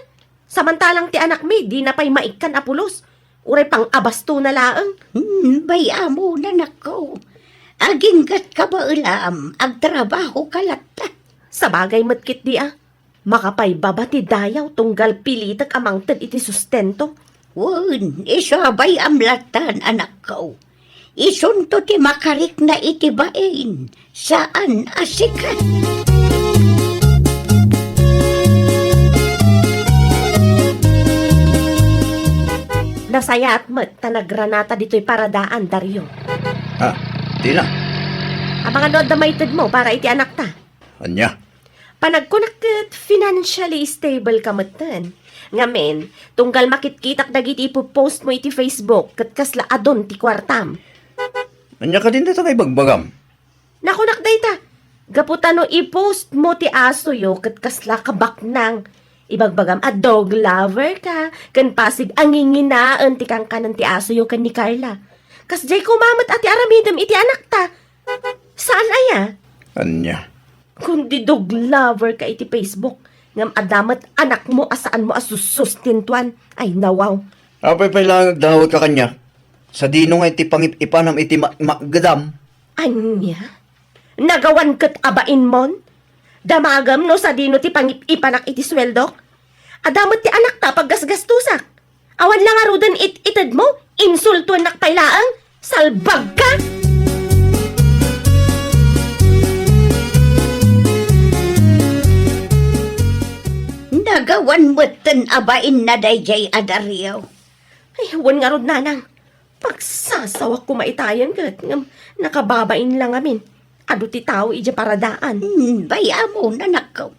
Samantalang ti anakmi, dina pay maikkan a pulos. Uray pang-abastona laeng. Hmm, bay-amon, anakko. Aginggatka baelam, agtrabahoka latta. Sabagay met ketdi a. Makapaybaba ti dayaw tunggal pilitek a mangted iti sustento. Wen, isu a bay-am lattan, anakko. Isunto ti makarikna iti bain, saan a sika. Nasayaat met ta nagranata ditoy paradaan, Dario. Ah, Tina. Amangan no adda maitedmo para iti anakta. Ania? Panagkunak ket financially stable ka metten. Ngamin, tunggal makitkitak dagiti ipopost mo iti Facebook ket kasla adun ti kuartam. Ania kadin dayta nga ibagbagam? Nakunak dayta, gapu ta no ipost mo ti asoyo ket kasla kabaknang. Ibagbagam a dog lover ka, ken pasig a nginginaen ti kankanen ti asoyo ken ni Carla. Kasdiay koma met a ti aramidem iti anakta. Saan aya? Ania? Kundi dog lover ka iti Facebook, ngem adda met anakmo a saanmo a sussustentuan. Ay, nawaw. Apay pay laeng agdawat ka kaniak? Sadino nga iti pangip-ipanam iti ma-, makgedam? Ania? Nagawan ket a bainmon? Damagem no sadino ti pangip-ipanak iti sueldok? Adda met ti anakta paggasgastusak. Awan la ngaruden it-itedmo, insultuennak pay laeng, salbagka! Nagawan metten a bainna daydiay a Dario. Ay, wen ngarud, nanang. Pagsasawak koma itayen ket ngem nakababain la ngamin. Adu ti tao idiay paradaan. Hmm, bay-amon, anakko.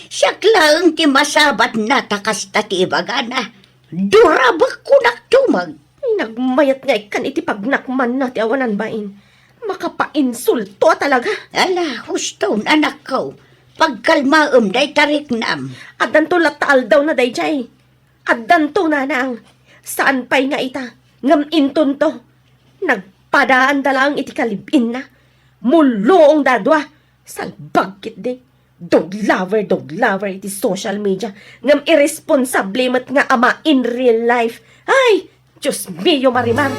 Siak laeng ti masabatna ta kasta ti ibagana. Durabek kunak tumag. Ay, nagmayat nga ikkan iti pagnakmanna ti awanan bain. Makapainsulto a talaga. Ala, huston, anakko. Pagkalmaem dayta riknam. Addanto latta aldawna dayjay. Addanto, nanang. Saan pay nga ita, ngem intonto. Nagpadaanda laeng iti kalib-inna. Mulluongda a dua. Salbag ketdi. Dog lover, dog lover iti social media. Ngem irresponsable met nga ama in real life. Ay, Dios mio, Marimar!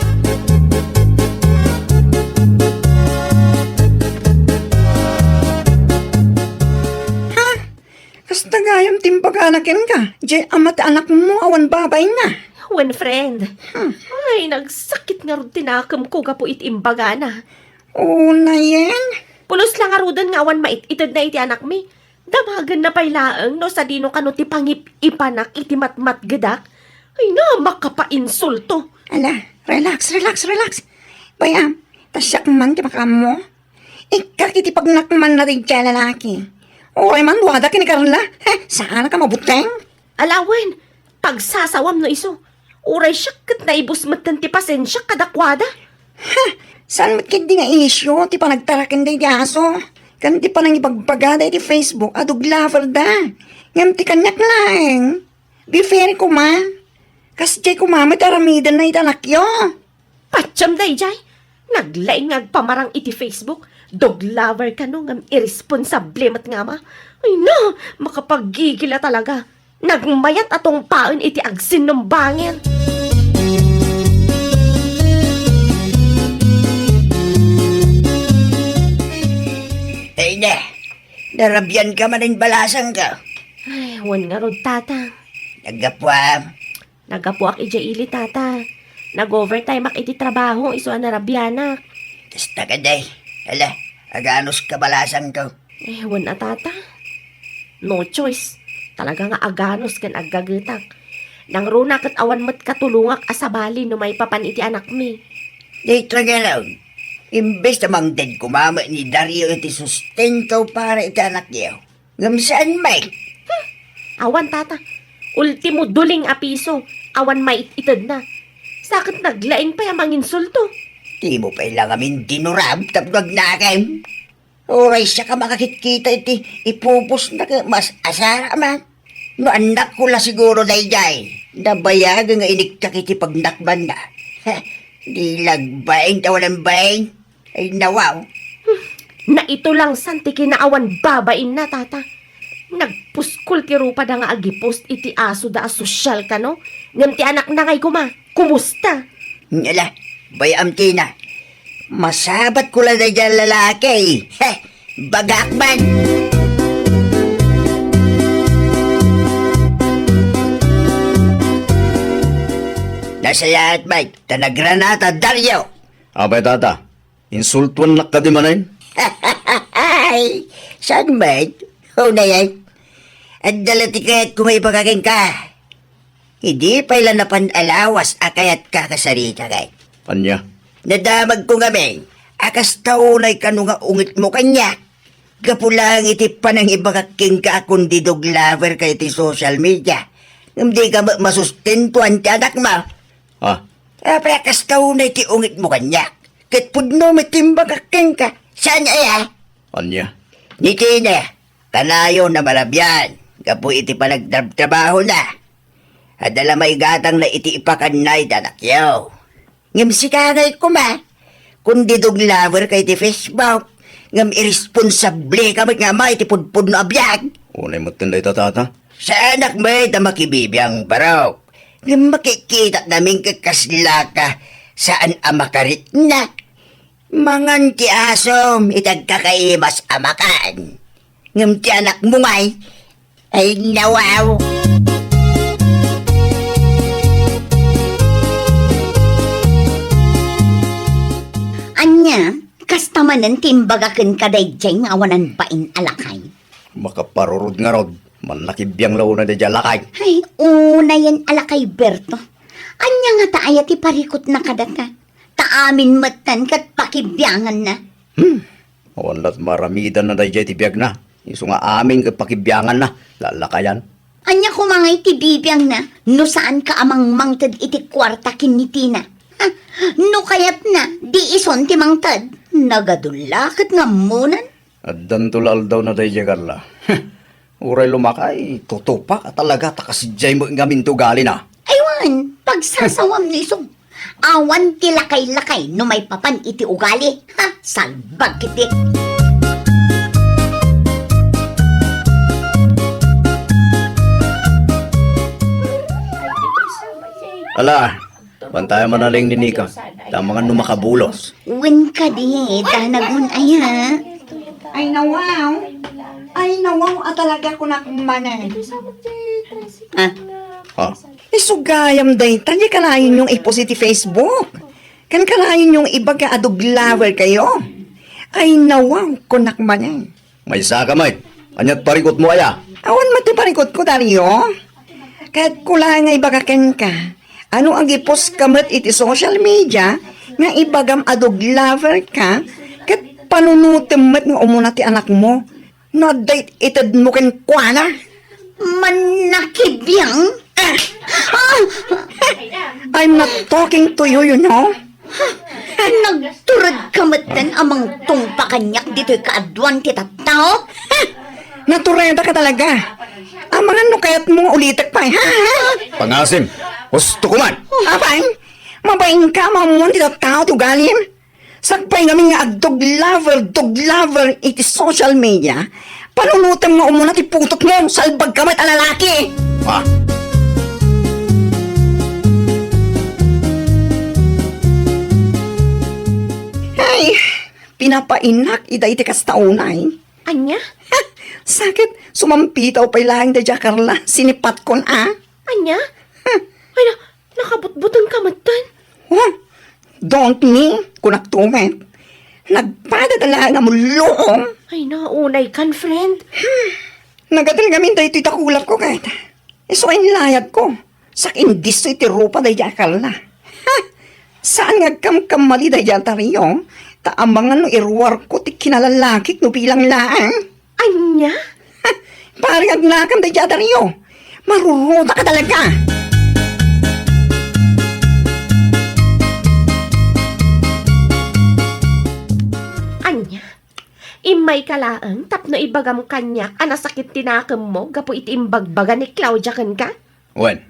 Ha? Kasta gayam ti imbagana kenka, diay ama ti anakmo awan babainna. Wen, friend. Hmm. Ay, nagsakit ngarud ti nakemko gapu iti imbagana. Unayen? Pulos la ngaruden nga awan mait-itedna iti anakmi. Damagenna pay laeng no sadino kano ti pangip-ipanak iti matmatgedak. Ay na, makapainsulto. Ala, relax, relax, relax. Bay-am, ta siak man ti makaammo. Ikkak iti pagnakmanna daydiay a lalaki. Uray man wada ken ni Carla. He, saanak a mabuteng. Ala wen, pagsasawam no isu. Uray siak ket naibus metten ti pasensiak kadakuada. Ha! Saan met ketdi nga isyu ti panagtaraken daydi aso ken ti panangibagbaga daydi Facebook a dog lover da? Ngem ti kaniak laeng, be fair koma. Kasdiay koma met aramidenna iti anakyo. Patiem daydiay, naglaing nga agpamarang iti Facebook, dog lover kano ngem irresponsable met nga ama. Ay na, makapagigil a talaga. Nagmayat a tungpaen iti agsinnumbangen. Ay na, narabian ka manen balasang ka. Ay, wen ngarud, tata. Naggapuam. Naggapuak idiay ili, tata. Nag-overtime ak iti trabaho, isu a narabianak. Kasta kadi. Ala, aganus ka balasang ka. Eh, wen a, tata. No choice. Talaga nga aganus ken aggagetak. Nangruna ket awan met katulongak a sabali no maipapan iti anakmi. Dayta ngarud, imbes ta mangted koma met ni Dario iti sustento para iti anakyo, ngem saan met. Hmm. Awan, tata. Ultimo duling a piso, awan mait-itedna. Sa ket naglaing pay a manginsulto. Dimo pay la ngamin dinurab tapno agnakem. Uray siak a makakitkita iti ipupusna ket mas asaraman. No annakko la siguro daydiay, nabayagen nga inikkak iti pagnakmanna. Heh, di la agbain ta awan bain. Ay, nawaw. Hmm, naitulangsan ti kinaawan babainna, tata. Nagpuskol ti rupada nga agipost iti asoda a sosyal kano, ngem ti anakna ngay koma. Kumusta? Ala, bay-am tina. Masabatko la daydiay a lalaki. Heh, bagak man. Nasayaat, Mike, ta nagranata, Dario. Apay, tata? Insultuannak kadi manen? Ay, saan met? Unayen. Adda la ti kayatko nga ibaga kenka. Idi pay la napan a lawas a kayatka a kasarita ket. Ania? Nadamagko ngamin a kasta unay kano nga ungitmo kaniak. Gapu laeng iti panangibagak kenka a kundi dog lover ka iti social media. Ngem dika met masustentuan ti anakmo. Ah. Apay a kasta unay ti ungitmo kaniak? Ket pudno met ti imbagak kenka. Saan aya? Ania? Ni Tina, kanayon a marabian gapu iti panagtrabtrabahona. Adda la maigatangna iti ipakanna iti anakyo. Ngem sika ngay koma, kundi dog lover ka iti Facebook, ngem irresponsable ka met nga ama iti pudpudno a biag. Unay metten dayta, tata. Saanak met a makibibiang barok. Ngem makikita namin ket kasla ka saan a makarikna. Mangan ti asom iti agkakaimas a makan. Ngem ti anakmo ngay, ay nawaw. Ania, kasta manen ti imbaga kenka daydiay nga awanan bain a lakay? Makaparurod ngarud, mannakibiang la unay daydiay a lakay. Ay, unayen a lakay, Berto. Ania ngata aya ti parikutna kadata? Ta amin metten ket pakibianganna. Hmm. Awan lat maaramidanna daydiay ti biagna. Isu nga amin ket pakibianganna, lalakayan. Ania koma ngay ti bibiangna no saanka a mangmangted iti kuarta ken ni Tina? Ha? No kayatna, di isun ti mangted. Nagadulla ket nga ammonan. Addanto la aldawna daydiay, Carla. Uray lumakay, tutupak a talaga ta kasidiay met ngamin ti ugalina. Aywan, pagsasawam no isu. Awan ti lakay-lakay no maipapan iti ugali. Ha, salbag ketdi. Ala, bantayan man a ning ni Nika. Tamangan no makabulos. Wen kadi, danag mon aya. Ay, nawaw. Ay, nawaw a talaga kunak manen. Ah. Ah. Isu gayam dayta, di kanayon yung i-post iti Facebook. Kan kanayon yung ibaga a dog lover kayo. Ay, nawaw, kunak manen. Maysa ka met. Ania't parikutmo aya? Awan met ti parikutko, Dario. Ket kula nga ibaga kenka, ano, agi-post ka met iti social media nga ibagam a dog lover ka, ket panunotem met nga umuna ti anakmo. No adda it-, itedmo kenkuana. Mannakibiang? Ah! Ah! I'm not talking to you, you know? Nagtured ka metten a mangtungpa kaniak ditoy kaaduan ti tattao? Ha? Naturedaka talaga. Amangan no kayatmo nga ulitek pay, ha? Ha? Pangasim, husto ko man. Apay, mabain ka, maammuan ti tattao ti ugalim. Sakbay ngamin nga agdog lover, dog lover iti social media, panunotem nga umuna ti putotmo, salbag ka met a lalaki! Ah. Ay, pinapainak ida iti kasta unay. Ania? Ha! Sakit, sumampitaw pay laeng daydiay a Carla, sinipatkon a. Ania? Ha! Ay na, nakabutbuteng ka metten. Oh, don't me, kunak to met. Nagpadadala nga mulluom. Ay, naunay kan, friend. Hmm. Nagadal ngamin daytoy dakulak ko ket. Isu ay inlayad ko. Sak indisso iti rupa daydiay a Carla. Ha! Saan nga agkamkamali daydiay a Dario, ta amangan no iruar ko ti kinalalakik no bilang laeng. Ania? Pare, agnakam daydiay a Dario. Maruruta ka talaga. Ania? Immay ka laeng tapno ibagam kaniak a nasakit ti nakemmo gapu iti imbagbaga ni Claudia kenka? Wen,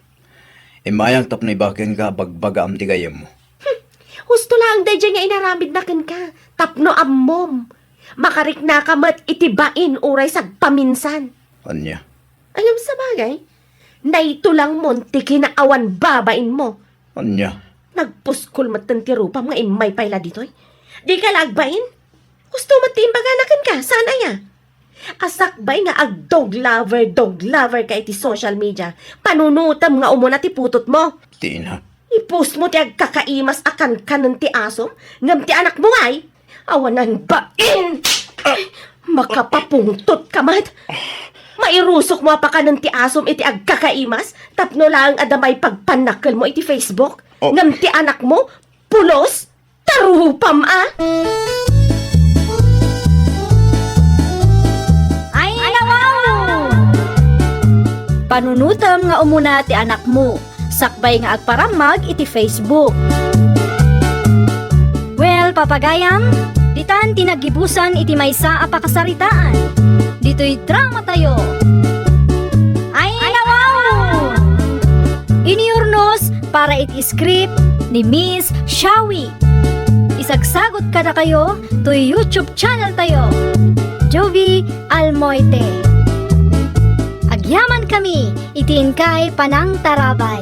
immayak tapno ibagak kenka a bagbagaam ti gayyemmo. Hmm, husto laeng daydiay nga inaramidna kenka tapno ammom. Makariknaka met iti bain uray sagpaminsan. Ania? Ngem sabagay, naitulangmon ti kinaawan babainmo. Ania? Nagpuskol metten ti rupam nga immay pay la ditoy. Dika la agbain? Husto met ti imbagana kenka, saan aya? A sakbay nga agdog lover, dog lover ka iti social media, panunotem nga umuna ti putotmo. Tina. I-post mo ti agkakaimas a kankanen ti asom, ngem ti anakmo ngay, awanan bain! Makapapungtot ka met! Mairusok mo a pakanen ti asom iti agkakaimas tapno laeng adda maipagpannakkelmo iti Facebook, Oh. ngem ti anakmo, pulos? Tarupam a! Ay, nawaw! Panunotem nga umuna ti anakmo, sakbay nga agparammag iti Facebook. Well, papagayam, ditan ti naggibusan iti maysa a pakasaritaan. Ditoy drama tayo. Ay, nawaw! Iniurnos para iti script ni Miss Shawi. Isagsagot kadakayo toy YouTube channel tayo, Jovie Almoite. Agyaman kami iti inkay panangtarabay.